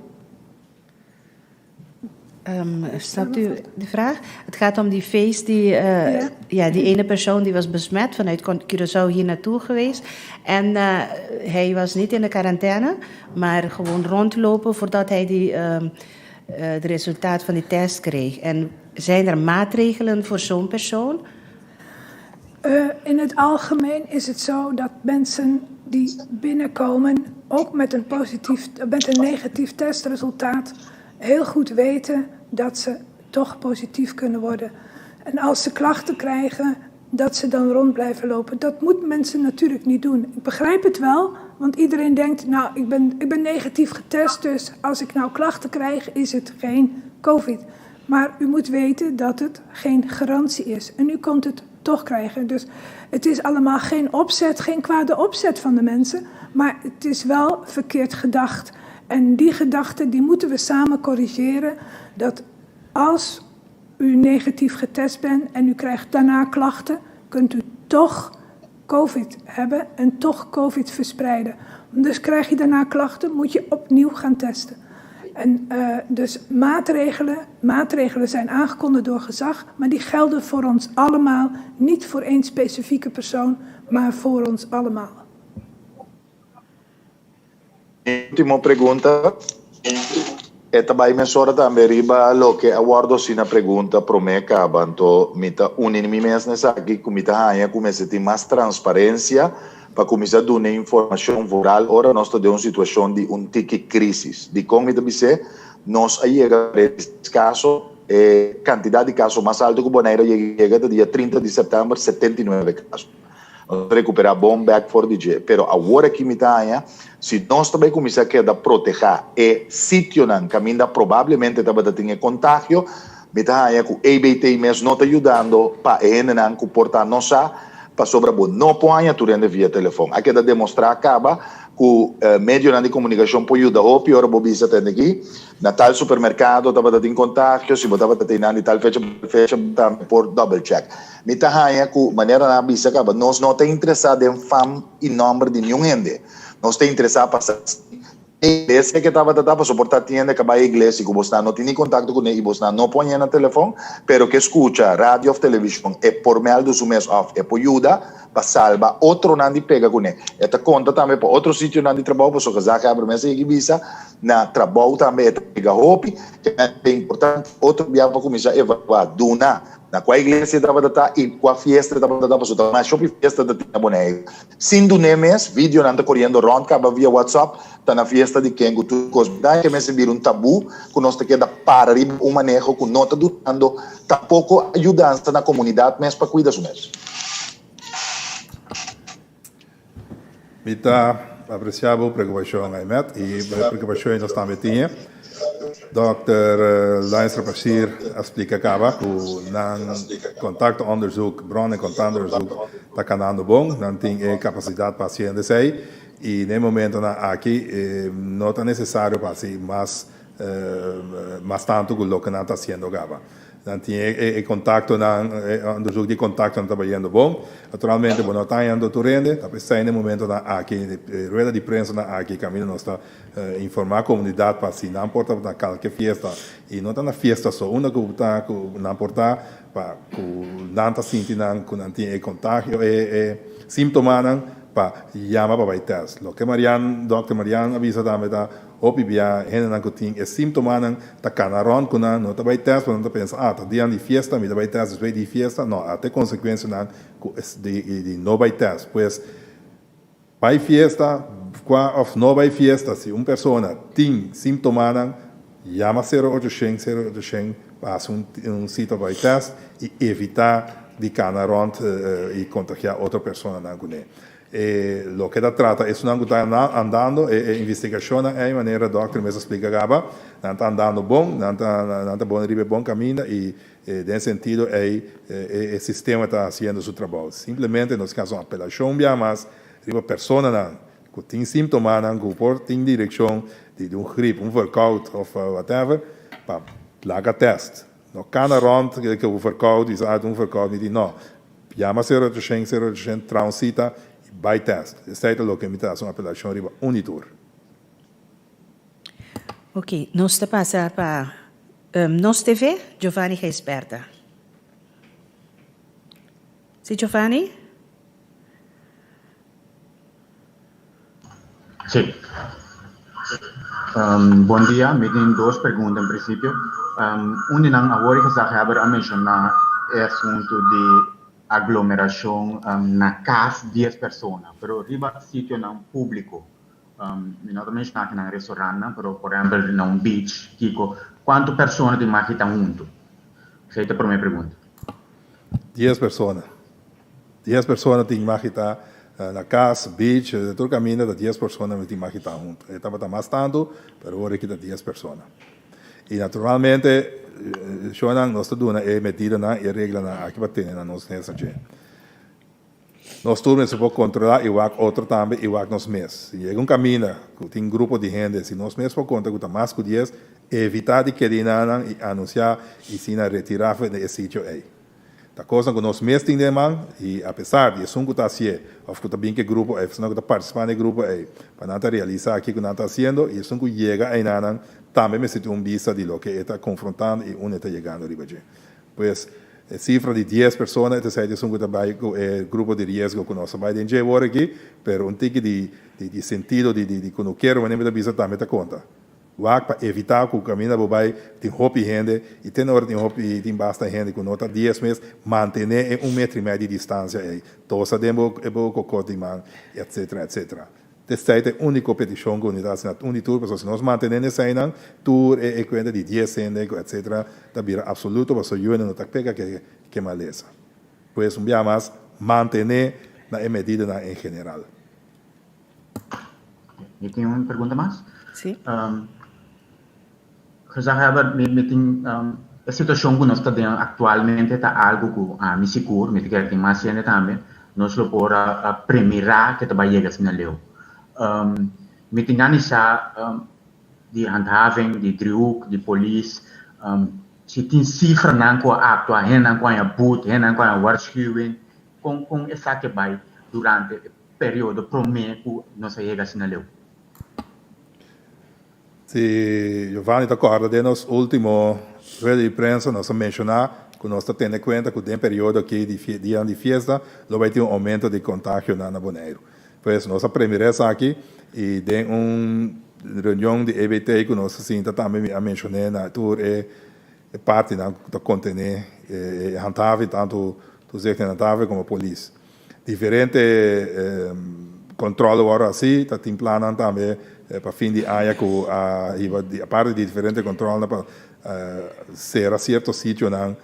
Snapt u de vraag? Het gaat om die feest die, ja. ja. die ene persoon die was besmet vanuit Curaçao hier naartoe geweest. En uh, hij was niet in de quarantaine, maar gewoon rondlopen voordat hij die, uh, het resultaat van die test kreeg. En zijn er maatregelen voor zo'n persoon? Uh, in het algemeen is het zo dat mensen die binnenkomen, ook met een, positief, met een negatief testresultaat, heel goed weten dat ze toch positief kunnen worden. En als ze klachten krijgen, dat ze dan rond blijven lopen. Dat moeten mensen natuurlijk niet doen. Ik begrijp het wel, want iedereen denkt, nou, ik ben, ik ben negatief getest, dus als ik nou klachten krijg, is het geen COVID. Maar u moet weten dat het geen garantie is. En u komt het toch krijgen. Dus het is allemaal geen opzet, geen kwade opzet van de mensen, maar het is wel verkeerd gedacht. En die gedachte die moeten we samen corrigeren. Dat als u negatief getest bent en u krijgt daarna klachten, kunt u toch COVID hebben en toch COVID verspreiden. Dus krijg je daarna klachten, moet je opnieuw gaan testen. En uh, dus maatregelen, maatregelen zijn aangekondigd door gezag, maar die gelden voor ons allemaal. Niet voor één specifieke persoon, maar voor ons allemaal. Ultimo pregunta. E ta bai mesora tambe riba loke a wordo haci na pregunta prome caba. Anto mi ta uni mi mes na esaki cu mi ta haña cu mester tin mas transparencia pa cuminsa duna informacion vooral ora nos ta den un situacion di un tiki crisis. Dicon mi ta bis'é? Nos a yega tres caso, e cantidad di caso mas alto cu Bonaire a yega ta dia 30 di september, 79 caso. Nos a recuperá bon bek for di dje, pero awor aki mi ta haña, si nos ta bai cuminsá keda protehá e sitionan caminda probablemente tabata tin e contagio, mi ta haña cu EBT mes no ta yudando pa e hendenan cu por ta no sa, pasobra bo no por haña tur hende via telefon. A keda demostrá caba cu medionan di comunicacion por yuda hopi ora bo bisa tende aki, Na tal supermercado tabata tin contagio, si bo tabata teinan di tal fecha pa tal fecha bo tambe por double check. Mi ta haña cu manera nan a bisa caba nos no ta interesa den fam y nomber di niun hende. Nos ta interesa pa sa si e iglesia ke tabata ta pasobra por ta tin hende ca bay iglesia cu bosnan no tin ni contacto cune y bosnan no por haña na telefon pero ke scucha radio of television e por meldo su mes of e por yuda pa salba otronan di pega cune. E ta conta tambe pa otro sitionan di trabou pasobra gezaghebber mes a yega bisa Na trabou tambe e ta pega hopi, ta importante otro bia pa kuminsá evaluá, duna na kua iglesia e tabata ta i kua fiesta e tabata ta, pasobra ta mas hopi fiesta ta tin na Boneiru. Sin dun'é mes, videonan ta koriendo rònt kaba via WhatsApp, ta na fiesta di ken ku tur kos. Bida ke mester bira un tabú ku nos ta keda para riba un maneho ku no ta dunando tampoko ayudansa na komunidat mes pa kuida su mes. Mi ta aprecia bo preocupacion, Aymet, y e preocupacion nos tambe tin. Dòkter Luinstra Bashir a splica caba cu nan contactonderzoek, bron en contactonderzoek ta canando bon, nan tin e capacidad pa haciendo esey y na e momentonan aki no ta necesario pa haci mas mas tanto cu loke nan ta haciendo caba. Nan tin e contactonan, e onderzoek di contactonan ta bayendo bon. Naturalmente bo no ta hañando tur hende, ta p'esei na e momentonan aki, e rueda di prensanan aki caminda nos ta informa comunidad pa si nan por ta na calke fiesta, y no ta na fiesta so, unda cu ta cu nan por ta pa cu nan ta sinti nan cu nan tin e contagio, e simptomanan pa yama pa bay test. Loke Marian, Dòkter Marian a bisa tambe ta Hopi bia hendenan ku tin e símptomanan ta kana rònt ku nan, no ta bai tèst pasobra nan ta pensa, ah, ta dianan di fiesta, mi ta bai tèst despues di fiesta. No, ata e konsekuensianan ku di no bai tèst. Pues, bai fiesta kua òf no bai fiesta, si un persona tin símptomanan, yama sero ocho shen, sero ocho shen pa hasi un sita pa bai tèst i evitá di kana rònt i kontagiá otro personanan kuné. E loke ta trata esunnan ku ta andando e e investigashonnan ei manera dòkter mes a splika kaba, nan ta andando bon, nan ta nan ta bon riba e bon kaminda i den sentido ei e e sistema ta hasiendo su trabou. Simplemente nos ke hasi un apelashon bia mas. riba personanan ku tin símptomanan ku por tin direkshon di un grip, un verkoud òf whatever, pa laga tèst. No kana rònt ku un verkoud, bisa ah un verkoud mi tin. No. Yama sero ochocientos, sero ochocientos, traha un sita i bai tèst. Esei ta loke mi ta hasi un apelashon riba un di tur. Ok, nos ta pasa pa Nos TV, Giovanni Gijsbertha. Si Giovanni? Sí. Um, bon dia, mi tin dos pregunta en principio. Um, un di nan, awor gezaghebber a menciona e asunto di aglomeracion um, na cas 10 persona, pero riba sitionan publico. Um, mi no ta menciona aki nan restaurantnan, pero por ehempel na un beach, kiko, cuanto persona tin mag ta hunto? Esey ta prome pregunta. 10 persona. 10 persona tin mag ta na cas, beach, tur caminda ta 10 persona tin mag ta hunto. E tabata mas tanto, pero awor aki ta 10 persona. Y naturalmente, shonan, nos ta duna e medidanan y e reglanan aki pa tene na nos mes dje. Nos tur mester por controla y wak otro tambe y wak nos mes. Si yega un caminda cu tin grupo di hende, si nos mes por conta cu ta mas cu 10, evita di keda nan y anuncia y sina retira for di e sitio ey. Ta cosnan cu nos mes tin den man y apesar di esun cu ta hacié of cu ta bin cu e grupo ey of esunnan cu ta participa na e grupo ey pa nan ta realisa kico nan ta haciendo y esun cu yega eynanan tambe mester tin un bista di loke e ta confrontando y unda e ta yegando riba dje. Pues, e cifra di dies persona e ta esei esun cu ta bay cu e grupo di riesgo cu nos ta bay den dje awor aki, pero un tiki di di sentido di di cunukero manera mi ta bisa tambe ta conta. Wak pa evita cu caminda bo bay tin hopi hende y te na ora tin hopi tin basta hende cu no ta dies mes mantene e un metro y medio di distancia ey tosa den bo bo cocot di man etcetera etcetera. Esey ta e unico peticion cu ta haci na un di tur pasobra si nos mantene neseynan tur e e cuenta di dies hende cu etcetera ta bira absoluto pasobra yunan no ta pega ke ke malesa. Pues un bia mas mantene na e medidanan en general. Mi tin un pregunta mas. Sí. Um, gezaghebber, mi, mi tin um, e situacion cu nos ta den actualmente ta algo cu ami sigur, mi ta kere tin mas hende tambe, nos lo por a, a premira cu ta bay yega asina leu. Um, mi tin gana di sa um, di handhaving, di driehoek, di polis, um, si tin cifranan cu a actua, hendenan cu a haña boet, hendenan cu a haña waarschuwing, con, con esaki a bay durante e periodo prome cu nos a yega asina leu. Si Giovanni ta corda den nos ultimo rueda di prensa nos a menciona cu nos ta tene cuenta cu den periodo aki di dianan di fiesta lo bay tin un aumento di contagionan na Boneiru. Pues nos a premira esaki y den un reunion di EBT cu nos a sinta tambe mi a mencione na tur e partinan cu ta contene e handhaving tanto toezicht en handhaving como polis. Diferente control worde haci, ta tin plannan tambe pa fin di aña cu a hiba aparte di diferente controlnan pa cera cierto sitionan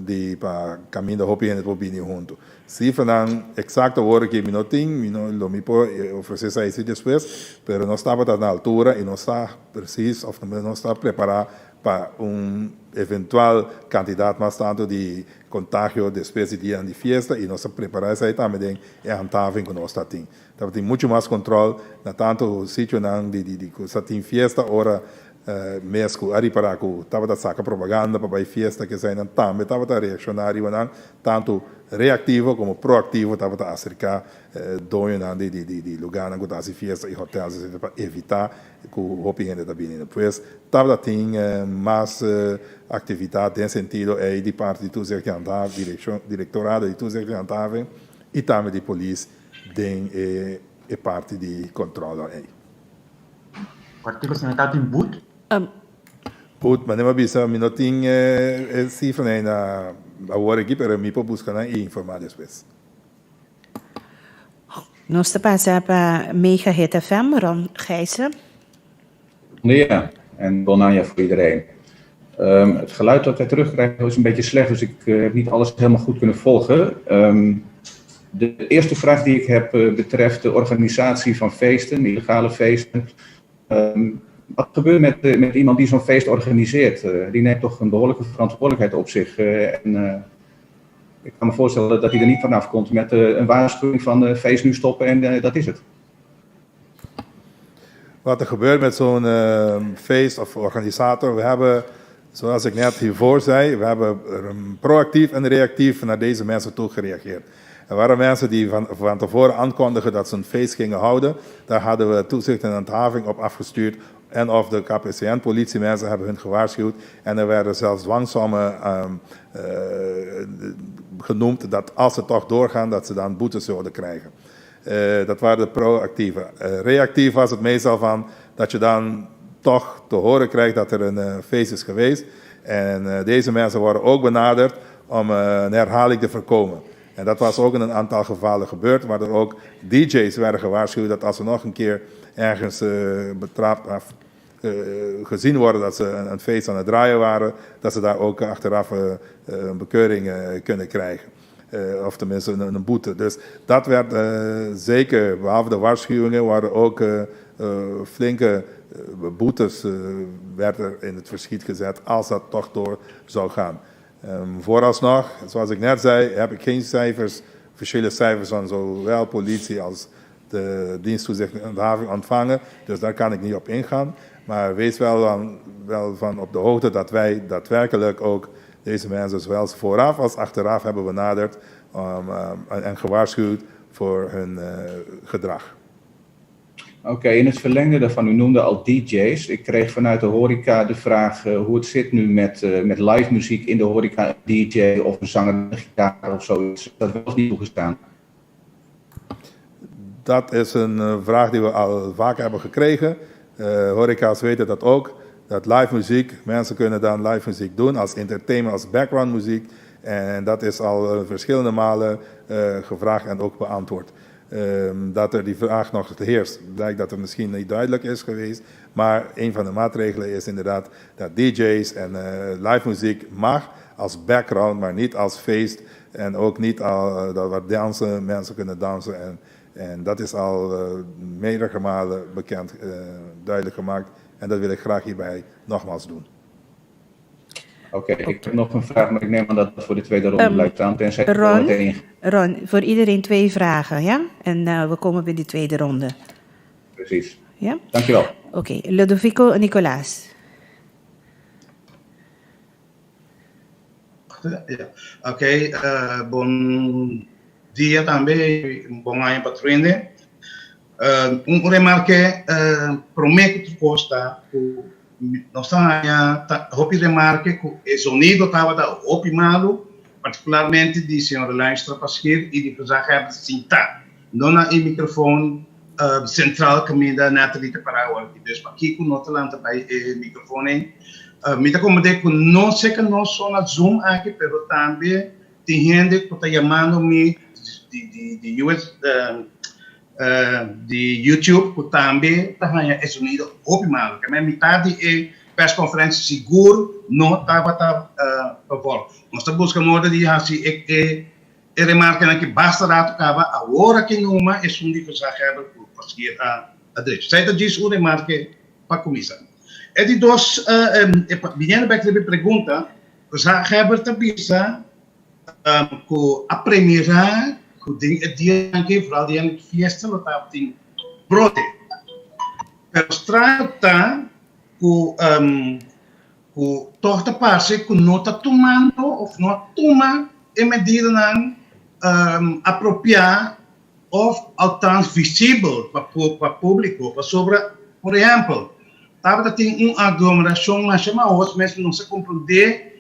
di pa caminda hopi hende por bini hunto. Cifranan exacto awor aki mi no tin, mi no lo mi por ofrece esai si despues, pero nos tabata na altura y nos ta precies of nos ta prepara pa un eventual cantidad mas tanto di contagio despues di dianan di fiesta y nos a prepara esai tambe den e handhaving cu nos ta tin. Tabatin mucho mas control na tanto sitionan di di cu sa tin fiesta ora mes cu a ripara cu tabata saca propaganda pa bay fiesta cu esainan tambe tabata reacciona riba nan tanto reactivo como proactivo tabata acerca doñonan di di di lugarnan cu ta haci fiesta y hotels etcetera pa evita cu hopi hende ta bini. Pues tabata tin mas actividad den sentido ey di parti di Toezicht en Handhaving, direccion, directorado di Toezicht en Handhaving y tambe di polis den e e parti di control ey. Partido si no tabatin boet? Boet, manera mi a bisa mi no tin e cifranan ey na awor aki pero mi por busca nan y informa despues. Nos ta pasa pa Mega Hit FM, Ron Gijsen. Bon dia en bon aña voor iedereen. Um, het geluid dat wij terugkrijgen is een beetje slecht, dus ik uh, heb niet alles helemaal goed kunnen volgen. Um, de eerste vraag die ik heb uh, betreft de organisatie van feesten, illegale feesten. Um, wat gebeurt met, uh, met iemand die zo'n feest organiseert? die neemt toch een behoorlijke verantwoordelijkheid op zich. en Ik kan me voorstellen dat hij er niet vanaf komt met een waarschuwing van feest nu stoppen en dat is het. Wat er gebeurt met zo'n feest of organisator, we hebben, zoals ik net hiervoor zei, we hebben proactief en reactief naar deze mensen toe gereageerd. Er waren mensen die van, van tevoren aankondigen dat ze een feest gingen houden. Daar hadden we toezicht en handhaving op afgestuurd. En of de KPCN-politiemensen hebben hun gewaarschuwd. En er werden zelfs dwangsommen genoemd dat als ze toch doorgaan, dat ze dan boetes zouden krijgen. Dat waren de proactieve. Reactief was het meestal van dat je dan toch te horen krijgt dat er een feest is geweest. En deze mensen worden ook benaderd om een herhaling te voorkomen. En dat was ook in een aantal gevallen gebeurd, waar er ook DJ's werden gewaarschuwd dat als ze nog een keer ergens betrapt of gezien worden dat ze een feest aan het draaien waren, dat ze daar ook achteraf een bekeuring kunnen krijgen. Of tenminste een boete. Dus dat werd zeker, behalve de waarschuwingen, waren ook flinke boetes werd er in het verschiet gezet als dat toch door zou gaan. Vooralsnog, zoals ik net zei, heb ik geen cijfers, officiële cijfers van zowel politie als de dienst toezicht en handhaving ontvangen. Dus daar kan ik niet op ingaan. Maar wees wel, dan, wel van op de hoogte dat wij daadwerkelijk ook deze mensen zowel vooraf als achteraf hebben benaderd en gewaarschuwd voor hun gedrag. Oké, in het verlengde daarvan, u noemde al DJ's. Ik kreeg vanuit de horeca de vraag hoe het zit nu met live muziek in de horeca, een DJ of een zanger met een gitaar of zoiets. Dat was niet toegestaan. Dat is een vraag die we al vaak hebben gekregen. Horeca's weten dat ook. Dat live muziek, mensen kunnen dan live muziek doen als entertainment, als background muziek. En dat is al verschillende malen gevraagd en ook beantwoord. Dat er die vraag nog heerst, blijkt dat het misschien niet duidelijk is geweest. Maar een van de maatregelen is inderdaad dat DJ's en live muziek mag als background, maar niet als feest. En ook niet al, dat waar dansen, mensen kunnen dansen. En dat is al meerdere malen bekend, duidelijk gemaakt. En dat wil ik graag hierbij nogmaals doen. Oké, ik heb nog een vraag, maar ik neem aan dat het voor de tweede ronde blijft staan. Tenzij het Ron, meteen Ron, voor iedereen twee vragen, ja? En we komen bij de tweede ronde. Precies. Ja? Dankjewel. Oké, Ludovico Nicolaas. Ja. Oké, bon dia tambe, bon aña pa tur hende. Un remarke, promé ku kosta, ku nos ta hopi remarke ku e sonido tabata hopi malu, partikularmente di señor Luinstra Passchier i di gezaghebber sintá. No na e mikrofon sentral kaminda Nathalie ta pará awor aki. Dus pakiko no ta lanta bai e mikrofon ei? Mi ta komprendé ku no sé ku no so na Zoom aki, pero tambe tin hende ku ta yamando mi di US, di YouTube ku tambe ta haña e sonido hopi malu. Ke men mitad di e persconferentie sigur no tabata pa volg. Nos ta buska moda di hasi e remarkenan aki basta rato kaba awor aki numa esun di gezaghebber ku Passchier a drecha. Esei ta djis un remarke pa kuminsá. E di dos, biniendo bek riba e pregunta, gezaghebber ta bisa ku a premirá ku den e dianan aki, vooral dianan di fiesta, lo tabatin brote. Pero straño ta ku tòg ta parse ku no ta tumando òf no a tuma e medidanan apropiá òf althans visibel pa públiko. Pasobra, por ehèmpel, tabata tin un aglomerashon masha mahos mes nos a komprondé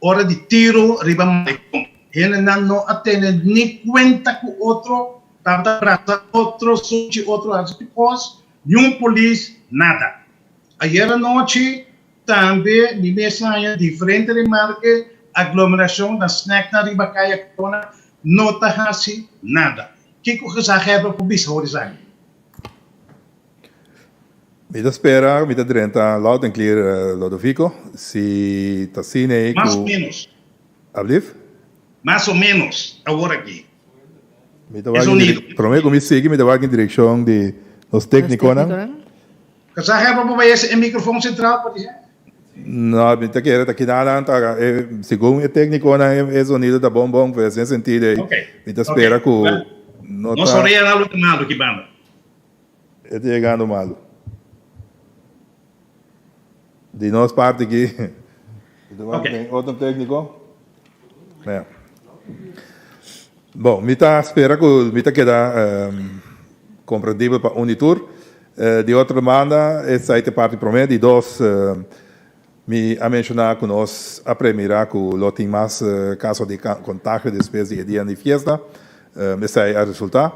ora di tiro riba malecon. Hendenan no a tene ni kuenta ku otro, tabata brasa otro, sunchi otro, hasi tur kos, niun polis, nada. Ayer anochi tambe mi mes haña diferente remarke, aglomerashon na snacknan riba Kaya Corona no ta hasi nada. Kiko gezaghebber por bisa hoor esaki? Mi ta spera, mi ta drenta loud and clear, Lodovico, si ta asina ei Mas ku. o menos. Ablief? Mas o menos, awor aki. Mi ta E wak in sonido. Promé ku mi sigui mi ta wak in direkshon di nos Nos téknikonan. téknikonan. Gezaghebber por bai e mikrofon sentral pa di? No, mi ta kere ta kinanan ta e segun e técniconan e sonido ta bon bon, pues den sentido ei mi ta spera ku no ta. Nos orea nan lo ta malu ki banda. E ta yegando malu. Di nos parti aki. Tin otro técnico? Ja. Bon, mi ta spera ku mi ta keda komprendibel pa un i tur. Di otro banda, esei ta e parti promé. Di dos, mi a menshoná ku nos a premirá ku lo tin mas kaso di kontagio despues di e dianan di fiesta. Esei a resultá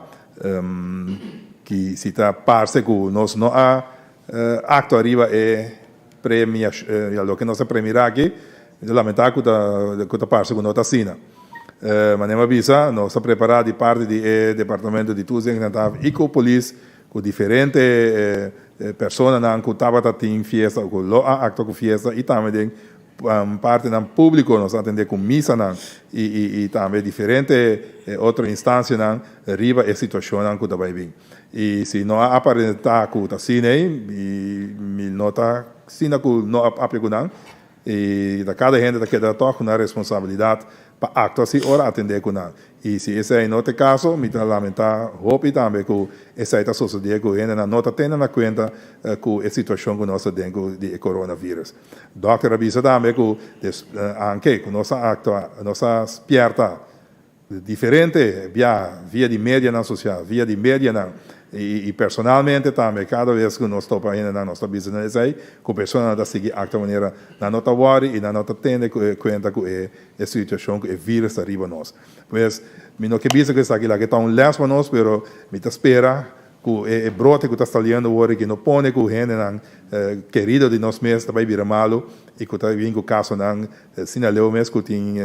ki si ta parse ku nos no a aktua riba e loke nos a premirá aki. Mi ta lamentá ku ta ku ta parse ku no ta asina. Manera mi a bisa, nos ta prepará di parti di e departamento di toezicht i ku polis ku diferente personanan ku tabata tin fiesta o ku lo a aktua ku fiesta i tambe den partinan públiko nos a atendé ku misanan i i tambe diferente otro instansianan riba e situashonnan ku ta bai bin. I si no a aparentá ku ta asina ei, mi no ta asina ku no a papia ku nan. I ta kada hende ta keda tòg ku nan responsabilidat pa aktua si ora atendé ku nan. I si esei no ta e kaso, mi ta lamentá hopi tambe ku esei ta sosodé ku hendenan no ta tene na kuenta ku e situashon ku nos ta den ku di e coronavirus. Dòkter a bisa tambe ku anke ku nos a aktua, nos a spièrta Diferente bia, via di medianan sosial, via di medianan i personalmente tambe kada bes ku nos topa hendenan nos ta bisa nan esei, ku personanan ta sigui aktua manera nan no ta wòri i nan no ta tene kuenta ku e situashon ku e virus ta riba nos. Pues mi no ke bisa ku esaki laga ta un lès pa nos pero mi ta spera Ku e brote ku ta saliendo awor aki no pone ku hendenan kerido di nos mes ta bai bira malu i ku ta bin ku kasonan asina leu mes ku tin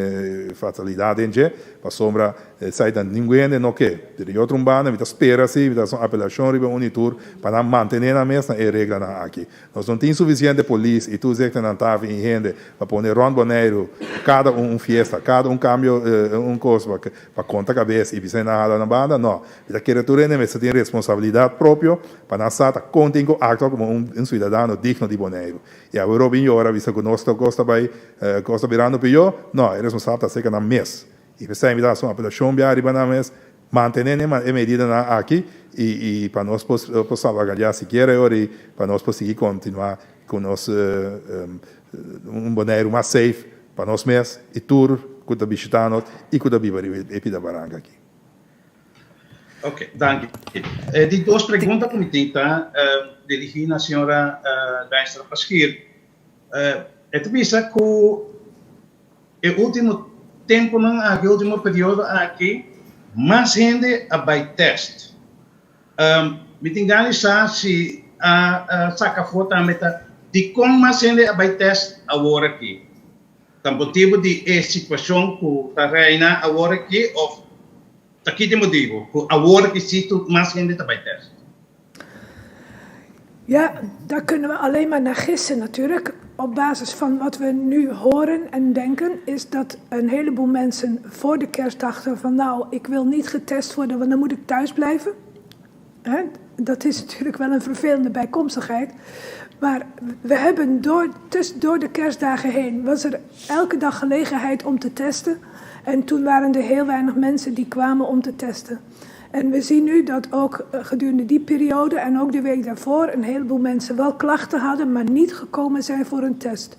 fatalidat den dje, pasobra esei ta ningun hende no ke. Pero di otro un banda mi ta spera si, mi ta hasi un apelashon riba un i tur pa nan mantené nan mes na e reglanan aki. Nos no tin sufisiente polis i toezichtennan tafi i hende pa pone rònt Boneiru kada un un fiesta, kada un kambio un kos pa konta kabes i bisa nan hala nan banda, no. Mi ta kere tur hende mester tin responsabilidat propio pa nan sa ta kon tin ku aktua komo un suidadano digno di Boneiru. I awe Robin yora bisa ku nos kos ta bai kos ta birando pió, no, e responsab ta serka nan mes. I p'esei mi ta hasi un apelashon bia riba nan mes, mantené e medidanan aki i i pa nos por por salvaguardiá sikiera e ora ei pa nos por sigui kontinuá ku nos un Boneiru mas safe pa nos mes i tur ku ta bishitá nos i ku ta biba riba e pida baranka aki. Ok, danki. E di dos pregunta ku mi tin ta dirigí na señora Dijkstra Paschier. E ta bisa ku e último tempunan aki, e último periodo aki, mas hende a bai tèst. Mi tin gana di sa si a saka afó tambe ta dikon mas hende a bai tèst awor aki. Ta motibu di e situashon ku ta reina awor aki òf ta ki ta e motibu ku awor aki si tur mas hende ta bai tèst? Ja, daar kunnen we alleen maar naar gissen natuurlijk. Op basis van wat we nu horen en denken is dat een heleboel mensen voor de kerst dachten van nou, ik wil niet getest worden, want dan moet ik thuis blijven. Hè? Dat is natuurlijk wel een vervelende bijkomstigheid. Maar we hebben door, tussen, door de kerstdagen heen was er elke dag gelegenheid om te testen. En toen waren er heel weinig mensen die kwamen om te testen. En we zien nu dat ook gedurende die periode en ook de week daarvoor een heleboel mensen wel klachten hadden, maar niet gekomen zijn voor een test.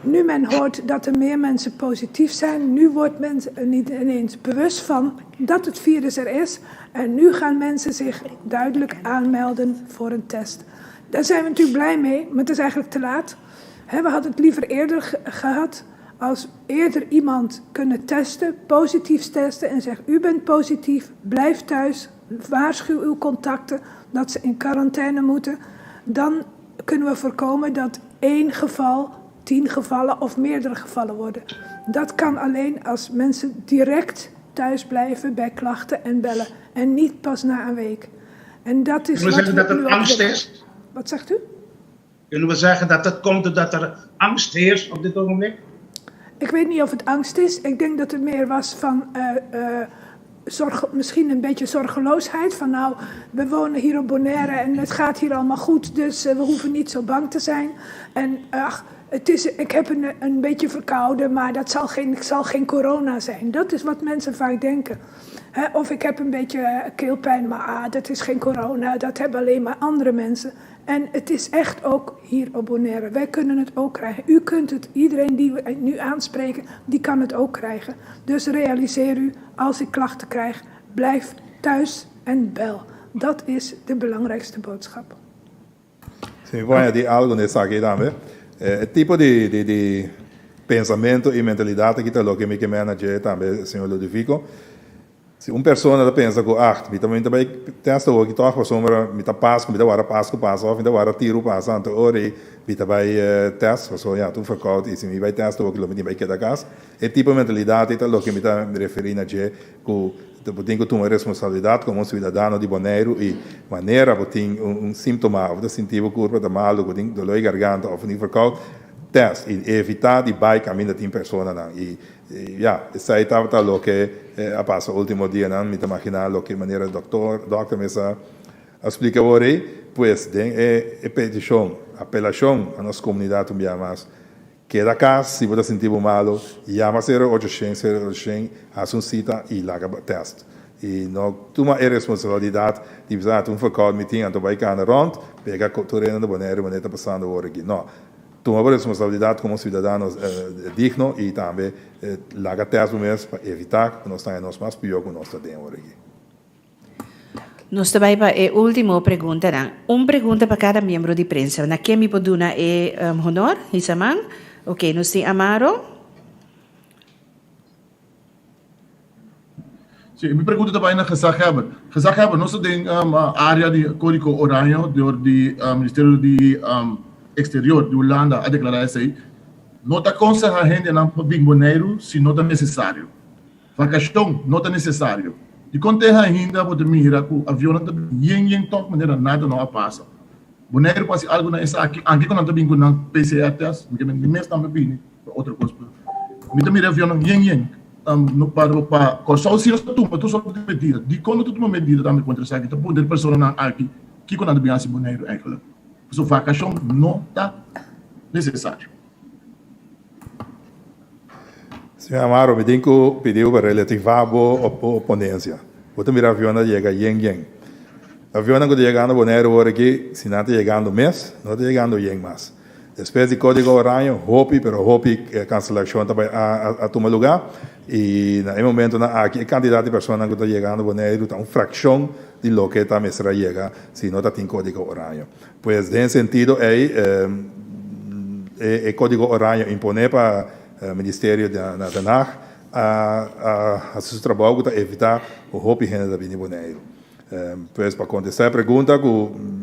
Nu men hoort dat er meer mensen positief zijn, nu wordt men er niet ineens bewust van dat het virus er is. En nu gaan mensen zich duidelijk aanmelden voor een test. Daar zijn we natuurlijk blij mee, maar het is eigenlijk te laat. we hadden het liever eerder gehad. Als eerder iemand kunnen testen, positief testen en zegt u bent positief, blijf thuis, waarschuw uw contacten dat ze in quarantaine moeten. Dan kunnen we voorkomen dat één geval, 10 gevallen of meerdere gevallen worden. Dat kan alleen als mensen direct thuis blijven bij klachten en bellen. En niet pas na een week. En dat is Kunnen we wat zeggen we dat nu het ook angst willen. is? Wat zegt u? Kunnen we zeggen dat het komt doordat er angst heerst op dit ogenblik? Ik weet niet of het angst is. Ik denk dat het meer was van uh, uh, zorg, misschien een beetje zorgeloosheid. Van nou, we wonen hier op Bonaire en het gaat hier allemaal goed, dus uh, we hoeven niet zo bang te zijn. En ach, Het is, ik heb een, een beetje verkouden, maar dat zal geen, zal geen corona zijn. Dat is wat mensen vaak denken. Of ik heb een beetje eh, keelpijn, maar ah, dat is geen corona, dat hebben alleen maar andere mensen. En het is echt ook hier op Bonaire. Wij kunnen het ook krijgen. U kunt het, iedereen die we nu aanspreken, die kan het ook krijgen. Dus realiseer u, als ik klachten krijg, blijf thuis en bel. Dat is de belangrijkste boodschap. Si mi por añadi algo na esaki tambe, e tipo di di di pensamento y mentalidad aki ta loke mi ke manager tambe, señor Ludovico. Si un persona ta pensa ku, ah, mi ta mi ta bai test awoki tòg pasobra mi ta Pasku, mi ta wara Pasku pasa òf mi ta wara Tiru pasa, anto ora ei mi ta bai test pasobra ya ta un verkoud i si mi bai test awoki lo mi tin bai keda kas. E tipo di mentalidat ei ta loke mi ta referí na dje ku bo tin ku tuma e responsabilidat komo un siudadano di Boneiru i manera bo tin un símptoma òf ta sinti bo kurpa ta malu, bo tin doló di garganta òf bo tin verkoud, test i evitá di bai kaminda tin personanan i Ya, esei tabata loke a pasa ultimo dianan. Mi ta maginá loke manera doktor, dòkter mes a splika awor ei. Pues den e petishon, apelashon a nos komunidat un bia mas, keda kas si bo ta sinti bo malu, yama 0800 0800, hasi un sita i laga bo tèst. I no tuma e responsabilidat di bisa, ah, ta un verkoud mi tin, anto bai kana rònt, pega tur hende na Boneiru manera ta pasando awor aki. No. Tuma bo responsabilidat komo siudadano digno i tambe laga tèst bo mes pa evitá ku nos ta haña nos mas pió ku nos ta den ora aki. Nos ta bai pa e último preguntanan. Un pregunta pa kada miembro di prensa. Na ken mi por duna e honor? Hisa man. Oké, nos tin Amaro. Sí, mi pregunta ta bai na gezaghebber. Gezaghebber, nos ta den área di kódigo oraño dor di Ministerio di Eksterior di Hulanda a deklará esei. No ta konsehá hendenan pa bin Boneiru si no ta nesesario. Vakashon no ta nesesario. Dikon te ainda bo ta mira ku avionnan ta bin yen yen tòg manera nada no a pasa? Boneiru por hasi algu na esaki, anke ku nan ta bin ku nan PCR test, mi ke men mi mes tambe bini. Pa otro kos pero mi ta mira avionnan yen yen no pa pa Kòrsou si nos ta tuma tur sorto di medida dikon no ta tuma medida tambe kontra esaki ta puntra e personanan aki kiko nan ta bin hasi Boneiru eigenlijk pasobra vakashon no ta nesesario. Señor Amaro, mi tin ku pidi bo pa relativá bo oponencia. Bo ta mira avionnan ta yega yen yen. Avionnan ku ta yegando Boneiru awor aki, si nan ta yegando mes, no ta yegando yen mas. Despues di Código Oraño, hopi pero hopi cancelacion ta bay a tuma lugar y na e momentonan aki e cantidad di personanan cu ta yegando Boneiru ta un fraccion di loke ta mester a yega si no ta tin Código Oraño. Pues den sentido ey e Código Oraño impone pa Ministerio na Den Haag a haci su trabao cu ta evita cu hopi hende ta bini Boneiru. Pues pa contesta e pregunta cu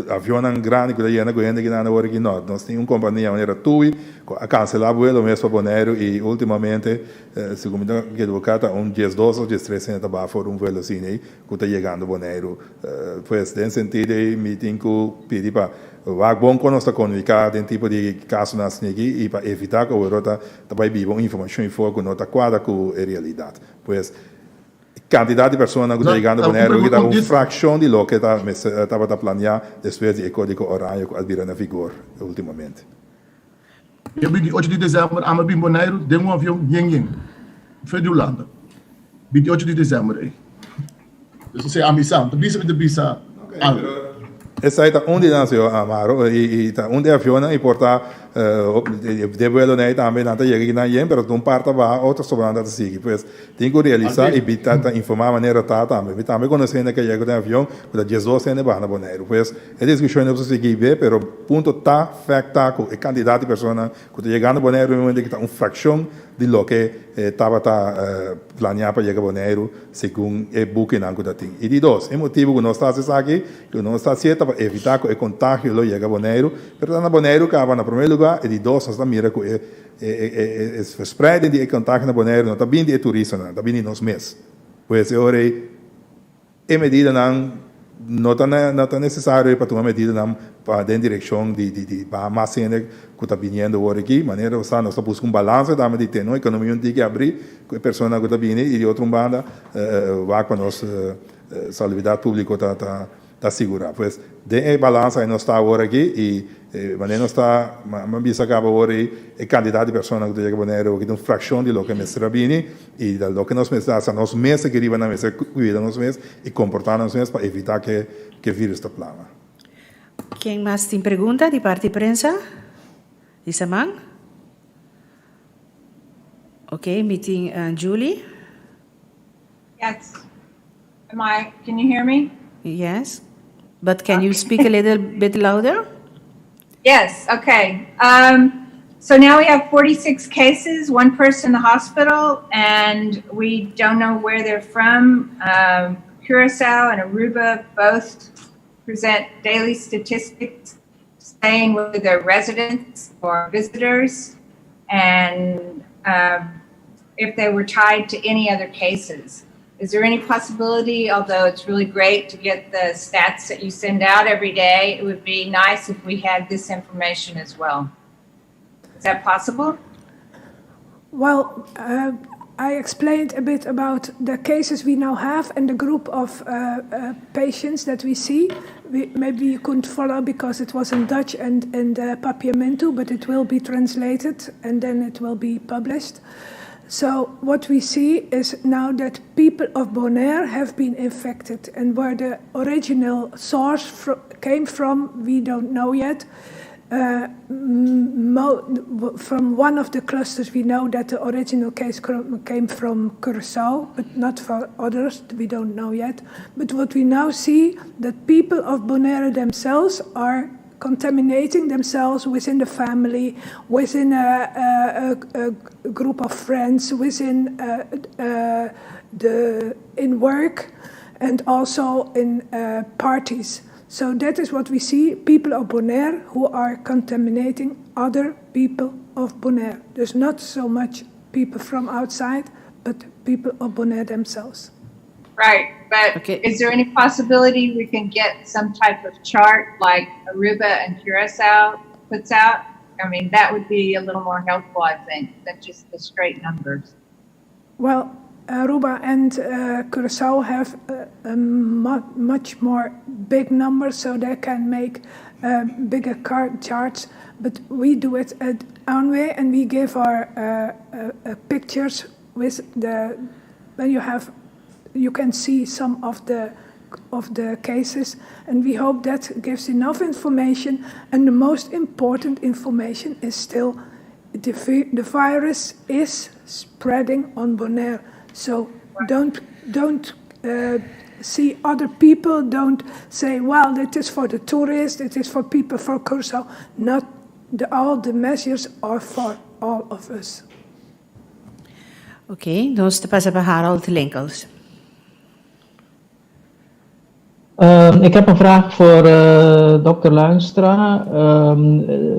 avionnan grandi cu ta yena cu hende kinan awor aki no. Nos tin un compania manera Tui cu a cancela vuelo mes pa Boneiru y ultimamente segun mi ta equivoca ta un diesdos of diestres hende ta baha for un vuelo asina ey cu ta yegando Boneiru. Pues den sentido ey mi tin cu pidi pa wak bon con nos ta comunica den tipo di casonan asina aki y pa evita cu awor ta bay biba un informacion ayfor cu no ta cuadra cu e realidad. Pues. E kantidat di personanan ku ta yegando Boneiru ta un frakshon di loke ta mester tabata planeá despues di e Kódigo Oraño ku a bira na vigor últimamente. Dia 28 di desèmber ami a bin Boneiru den un avion yen yen for di Hulanda. 28 di desèmber ei. Dus esei ami sa. Mi ta bisa mi ta bisa algu. Esei ta un di nan, señor Amaro, i ta un di e avionnan i por ta de vuelonan ei tambe nan ta yega kinan yen, pero un par ta baha, otro sobrante ta sigui. Pues Tin ku realisá i bi ta ta informá manera ta tambe. Mi tambe konosé hende ku a yega ku den avion ku ta diesdos hende baha na Boneiru. Pues e diskushon no por sigui be, pero punto ta fèkt ta ku e kantidat di personanan ku ta yegando Boneiru den momento aki ta un frakshon di loke tabata planiá pa yega Boneiru segun e bukinan ku ta tin. I di dos, e motibu ku nos ta hasi esaki, ku nos ta hasié ta pa evitá ku e kontagio lo yega Boneiru, pero ta na Boneiru kaba na promé lugá i di dos nos ta mira ku e E verspreiding di e contagio na Boneiru no ta bini di e turistanan, ta bini di nos mes. Pues e ora ei e medidanan no ta no ta necesario pa tuma medidanan pa den direccion di di di baha mas hende cu ta biniendo awor aki. Manera bo sa nos ta busca un balance tambe di tene un economia un tiki abri cu e personanan cu ta bini y di otro un banda wak pa nos salubridad publico ta ta. Ta sigurá. Pues, den e balansa ei nos ta awor aki i Manera nos ta mi bisa caba awor ei, e cantidad di persona cu ta yega Bonaire awor ta un fraccion di loke mester a bini y ta loke nos mester haci nos mes aki riba nan mester cuida nos mes y comporta nos mes pa evita cu e virus ta plama. Ken mas tin pregunta di parti prensa? Lisa man? Ok, mi tin Julie. Yes. Am I, can you hear me? Yes. But can you speak a little bit louder? Yes, okay. Um, so now we have 46 cases, one person in the hospital, and we don't know where they're from. Um, Curacao and Aruba both present daily statistics saying whether they're residents or visitors and um, if they were tied to any other cases. Is there any possibility, although it's really great to get the stats that you send out every day, it would be nice if we had this information as well. Is that possible? Well, uh, I explained a bit about the cases we now have and the group of uh, uh, patients that we see. We, maybe you couldn't follow because it was in Dutch and, and uh, Papiamento, but it will be translated and then it will be published. So what we see is now that people of Bonaire have been infected and where the original source fr came from, we don't know yet. Uh, from one of the clusters, we know that the original case came from Curaçao, but not for others, we don't know yet. But what we now see, that people of Bonaire themselves are contaminating themselves within the family, within a, a, a, a group of friends, within uh, uh, the in work, and also in uh, parties. So that is what we see, people of Bonaire who are contaminating other people of Bonaire. There's not so much people from outside, but people of Bonaire themselves. Right, but okay. is there any possibility we can get some type of chart like Aruba and Curacao puts out? I mean, that would be a little more helpful, I think, than just the straight numbers. Well, Aruba and uh, Curacao have a, a mu much more big numbers, so they can make uh, bigger card charts. But we do it at our way, and we give our uh, uh, uh, pictures with the when you have you can see some of the of the cases and we hope that gives enough information and the most important information is still the, the virus is spreading on Bonaire so don't don't uh, see other people don't say well it is for the tourists it is for people for Curacao not the, all the measures are for all of us Oké, okay, nos ta pasa pa Harold Linkels. Uh, ik heb een vraag voor uh, dokter Luinstra. Uh,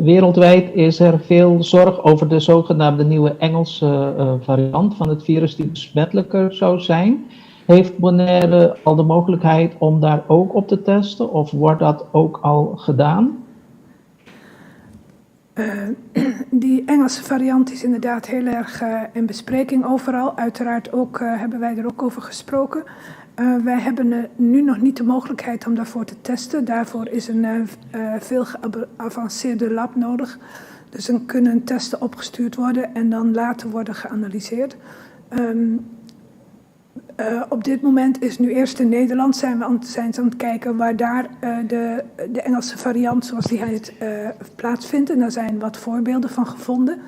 wereldwijd is er veel zorg over de zogenaamde nieuwe Engelse uh, variant van het virus die besmettelijker zou zijn. Heeft Bonaire al de mogelijkheid om daar ook op te testen of wordt dat ook al gedaan? Uh, die Engelse variant is inderdaad heel erg uh, in bespreking overal. Uiteraard ook, uh, hebben wij er ook over gesproken. wij hebben nu nog niet de mogelijkheid om daarvoor te testen. Daarvoor is een veel geavanceerde lab nodig. Dus dan kunnen testen opgestuurd worden en dan later worden geanalyseerd. Um, uh, op dit moment is nu eerst in Nederland zijn, we aan, zijn ze aan het kijken waar daar uh, de, de Engelse variant, zoals die heet, uh, plaatsvindt. En daar zijn wat voorbeelden van gevonden.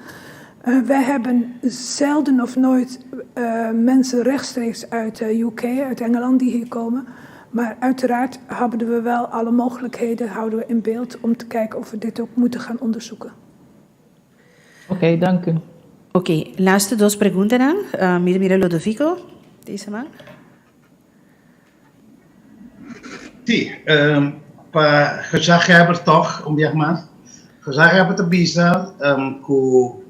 wij hebben zelden of nooit mensen rechtstreeks uit de UK, uit Engeland, die hier komen. Maar uiteraard hebben we wel alle mogelijkheden houden we in beeld om te kijken of we dit ook moeten gaan onderzoeken. Oké, okay, dank u. Oké, okay, laatste dos pregunta dan. Uh, mira, mira Lodovico, deze man. Si, um, pa gezaghebber toch, un biaha mas. Gezaghebber ta bisa um, ku,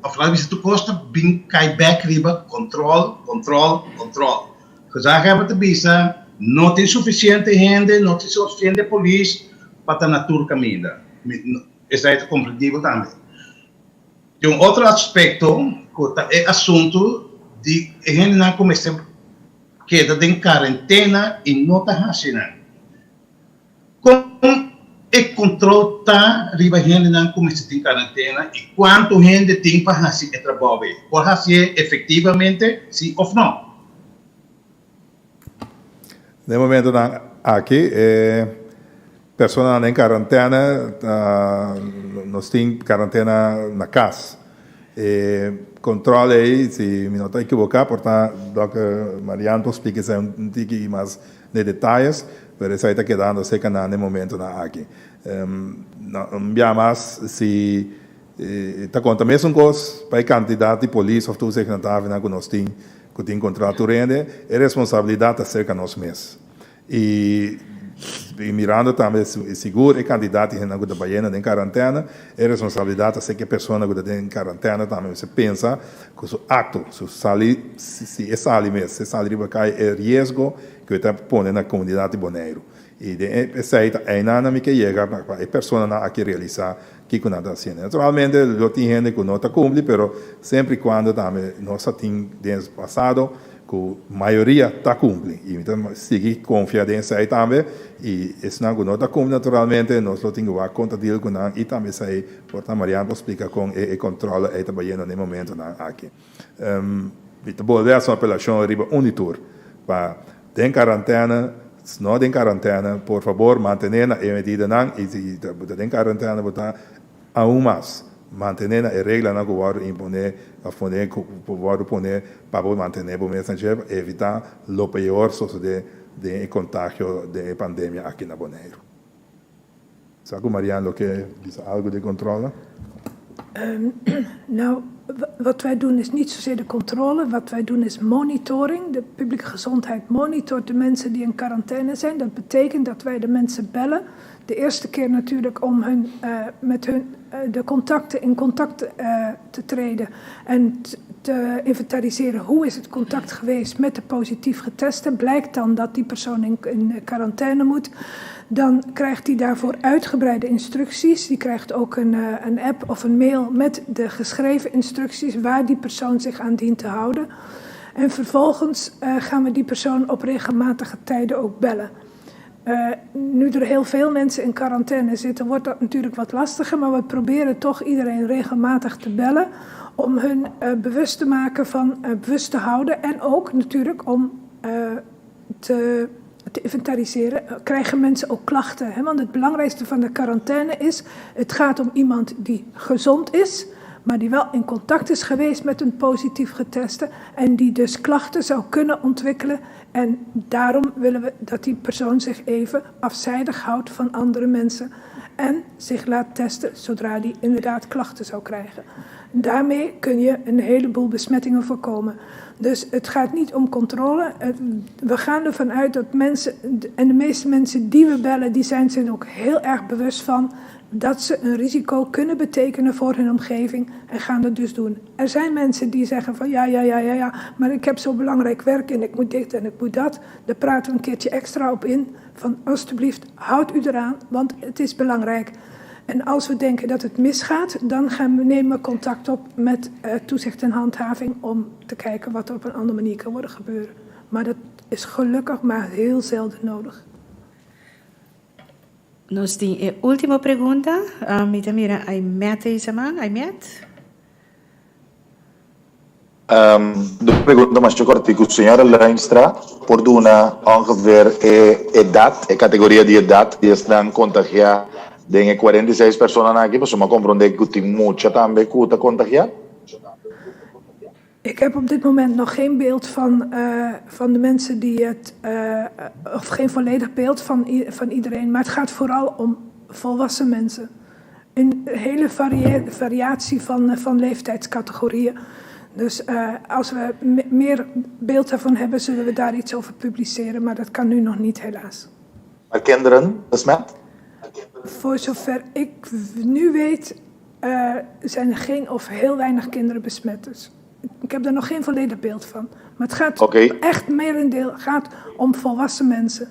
of laat bisa tur kos ta bin kai bek riba control, control, control. Gezaghebber ta bisa no tin sufisiente hende, no tin sufisiente polis pa ta na tur kaminda. Esei ta komprendibel tambe. Tin un otro aspekto ku ta e asuntu di e hendenan ku mester keda den karentena i no ta hasi nan. Kon e control ta riba hendenan cu mester tin cuarentena y cuanto hende tin pa haci e trabou ey. Por hacié efectivamente, si of no? Den momentonan aki e personanan den karantena ta nos tin karantena na kas. E kontrol ei si mi no ta ekiboká por ta dòkter Marian por splika esei un tiki mas den detayes pero esei ta kedando serka nan den momentonan aki. Un bia mas si ta konta mesun kos pa e kantidat di polis òf toezichthandhavernan ku nos tin ku tin kontra tur hende, e responsabilidat ta serka nos mes. I mirando tambe sigur e kantidat di hendenan ku ta bayendo den karantèna, e responsabilidat ta serka e persona ku ta den karantèna tambe mester pensa ku su akto, su sali, si e sali mes, si e sali riba kai, e riesgo ku e ta pone na komunidat di Boneiru. I den esei ta einan mi ke yega pa e personanan aki realisá kiko nan ta hasiendo. Naturalmente lo tin hende ku no ta kumpli, pero semper i kuando tambe nos a tin den pasado ku mayoria ta kumpli. I mi ta sigui konfia den esei tambe. I esnan ku no ta kumpli naturalmente nos lo tin ku wak kon ta deal ku nan i tambe esei por ta Marian por splika kon e kontrole ei ta bayendo den momentonan aki. Mi ta bolbe hasi un apelashon riba un di tur pa den karantèna, si no den karantèna, por fabor mantené na e medidanan i si bo ta den karantèna bo ta aun mas mantené na e reglanan ku wòrdu imponé òf poné ku wòrdu poné pa bo mantené bo mes na dje pa evitá lo peor sosodé den e kontagio den e pandemia aki na Boneiru. Sa ku Marianne lo ke bisa algu di kontrole? Nou, wat wij doen is niet zozeer de controle. Wat wij doen is monitoring. De publieke gezondheid monitort de mensen die in quarantaine zijn. Dat betekent dat wij de mensen bellen. De eerste keer natuurlijk om hun, uh, met hun uh, de contacten in contact uh, te treden en te inventariseren hoe is het contact geweest met de positief geteste. Blijkt dan dat die persoon in, in quarantaine moet dan krijgt hij daarvoor uitgebreide instructies. Die krijgt ook een, eh, een app of een mail met de geschreven instructies waar die persoon zich aan dient te houden. En vervolgens uh, gaan we die persoon op regelmatige tijden ook bellen. Uh, nu er heel veel mensen in quarantaine zitten, wordt dat natuurlijk wat lastiger. Maar we proberen toch iedereen regelmatig te bellen om hun uh, bewust te maken van uh, bewust te houden. En ook natuurlijk om te te inventariseren, eh, krijgen mensen ook klachten. Hè? Want het belangrijkste van de quarantaine is, het gaat om iemand die gezond is, maar die wel in contact is geweest met een positief geteste en die dus klachten zou kunnen ontwikkelen. En daarom willen we dat die persoon zich even afzijdig houdt van andere mensen en zich laat testen zodra die inderdaad klachten zou krijgen. Daarmee kun je een heleboel besmettingen voorkomen. Dus het gaat niet om controle. We gaan ervan uit dat mensen, en de meeste mensen die we bellen, die zijn zich ook heel erg bewust van dat ze een risico kunnen betekenen voor hun omgeving en gaan dat dus doen. Er zijn mensen die zeggen van ja, ja, ja, ja, ja, maar ik heb zo belangrijk werk en ik moet dit en ik moet dat. Daar praten we een keertje extra op in. Van alstublieft, houd u eraan, want het is belangrijk. En als we denken dat het misgaat, dan gaan we nemen contact op met uh, toezicht en handhaving om te kijken wat er op een andere manier kan worden gebeuren. Maar dat is gelukkig maar heel zelden nodig. Nos tin e último pregunta. Uh, mi ta mira Aimet ei man. Aimet? Um, dos pregunta mas kortiku. Señora Luinstra, por duna ongeveer e edat, e kategoria di edat di esnan kontagiá den e 46 personanan aki, pasobra mi a komprondé ku tin mucha tambe ku ta kontagiá? Ik heb op dit moment nog geen beeld van, uh, van de mensen die het, uh, of geen volledig beeld van, van iedereen, maar het gaat vooral om volwassen mensen. Een hele variatie van, van leeftijdscategorieën. Dus uh, als we meer beeld daarvan hebben, zullen we daar iets over publiceren, maar dat kan nu nog niet, helaas. Maar kinderen besmet? Voor zover ik nu weet, uh, zijn er geen of heel weinig kinderen besmet. Dus ik heb daar nog geen volledig beeld van. Maar het gaat okay. echt merendeel gaat om volwassen mensen.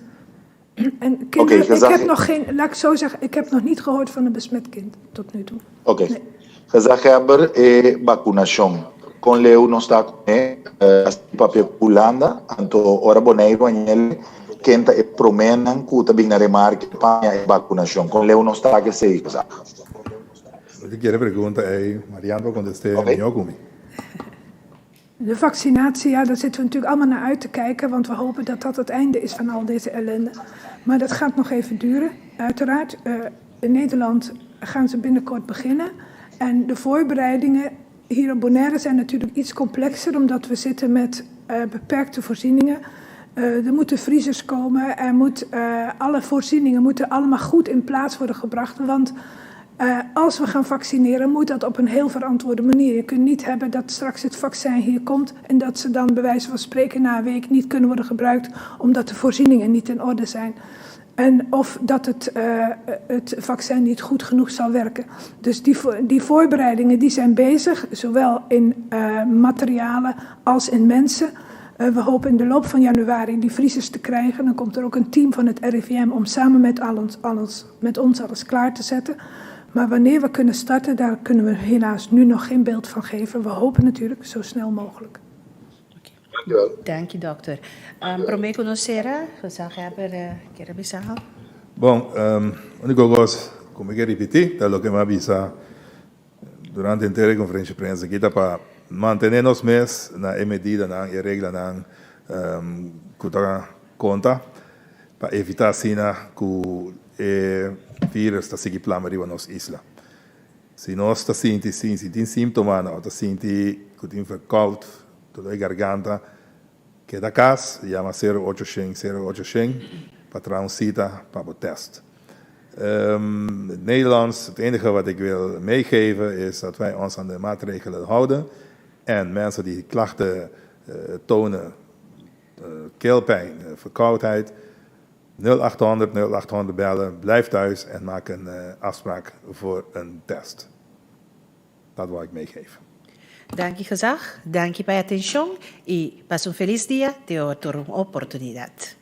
En kinderen, okay, ik heb nog geen, laat ik zo zeggen, ik heb nog niet gehoord van een besmet kind tot nu toe. Oké. Okay. Nee. Gezaghebber e vakunashon. Kon leu nos ta kuné? Uh, papia Hulanda, anto ora Boneiru añele, ken ta e proménan ku ta bin na remarke pa haña e bakunashon. Kon leu nos ta ku esei, Gezag? Lo ke kere pregunta ei, Marian por kontest'é mihó ku mi. De vaccinatie, ja, daar zitten we natuurlijk allemaal naar uit te kijken, want we hopen dat dat het einde is van al deze ellende. Maar dat gaat nog even duren, uiteraard. In Nederland gaan ze binnenkort beginnen. En de voorbereidingen hier op Bonaire zijn natuurlijk iets complexer, omdat we zitten met beperkte voorzieningen. Er moeten vriezers komen, er moet, alle voorzieningen moeten allemaal goed in plaats worden gebracht. Want als we gaan vaccineren, moet dat op een heel verantwoorde manier. Je kunt niet hebben dat straks het vaccin hier komt en dat ze dan bij wijze van spreken na een week niet kunnen worden gebruikt omdat de voorzieningen niet in orde zijn. En of dat het vaccin niet goed genoeg zal werken. Dus die voorbereidingen die zijn bezig, zowel in materialen als in mensen. We hopen in de loop van januari die vriezers te krijgen. Dan komt er ook een team van het RIVM om samen met ons alles klaar te zetten. Maar wanneer we kunnen starten, daar kunnen we helaas nu nog geen beeld van geven. We hopen natuurlijk zo snel mogelijk. Danki dòkter. Promé ku nos sera, gezaghebber kier a bisa algo? Bon, úniko kos ku mi ke ripití ta loke mi a bisa durante henter e konferensha di prensa aki ta pa mantené nos mes na e medidanan i e reglanan ku ta konta pa evitá asina ku e vírus ta sigui plama riba nos isla. Si nos ta sinti si tin símptomanan òf ta sinti ku tin verkoud, doló di garganta, keda kas, yama sero ocho shen sero ocho shen pa traha un sita pa bo tèst. Nederlands, Het enige wat ik wil meegeven is dat wij ons aan de maatregelen houden en mensen die klachten tonen, keelpijn, verkoudheid, 0800 0800 bellen, blijf thuis en maak een afspraak voor een test. Dat wou ik meegeven. Danki gezag, danki pa e atencion y pasa un feliz dia te otro oportunidad.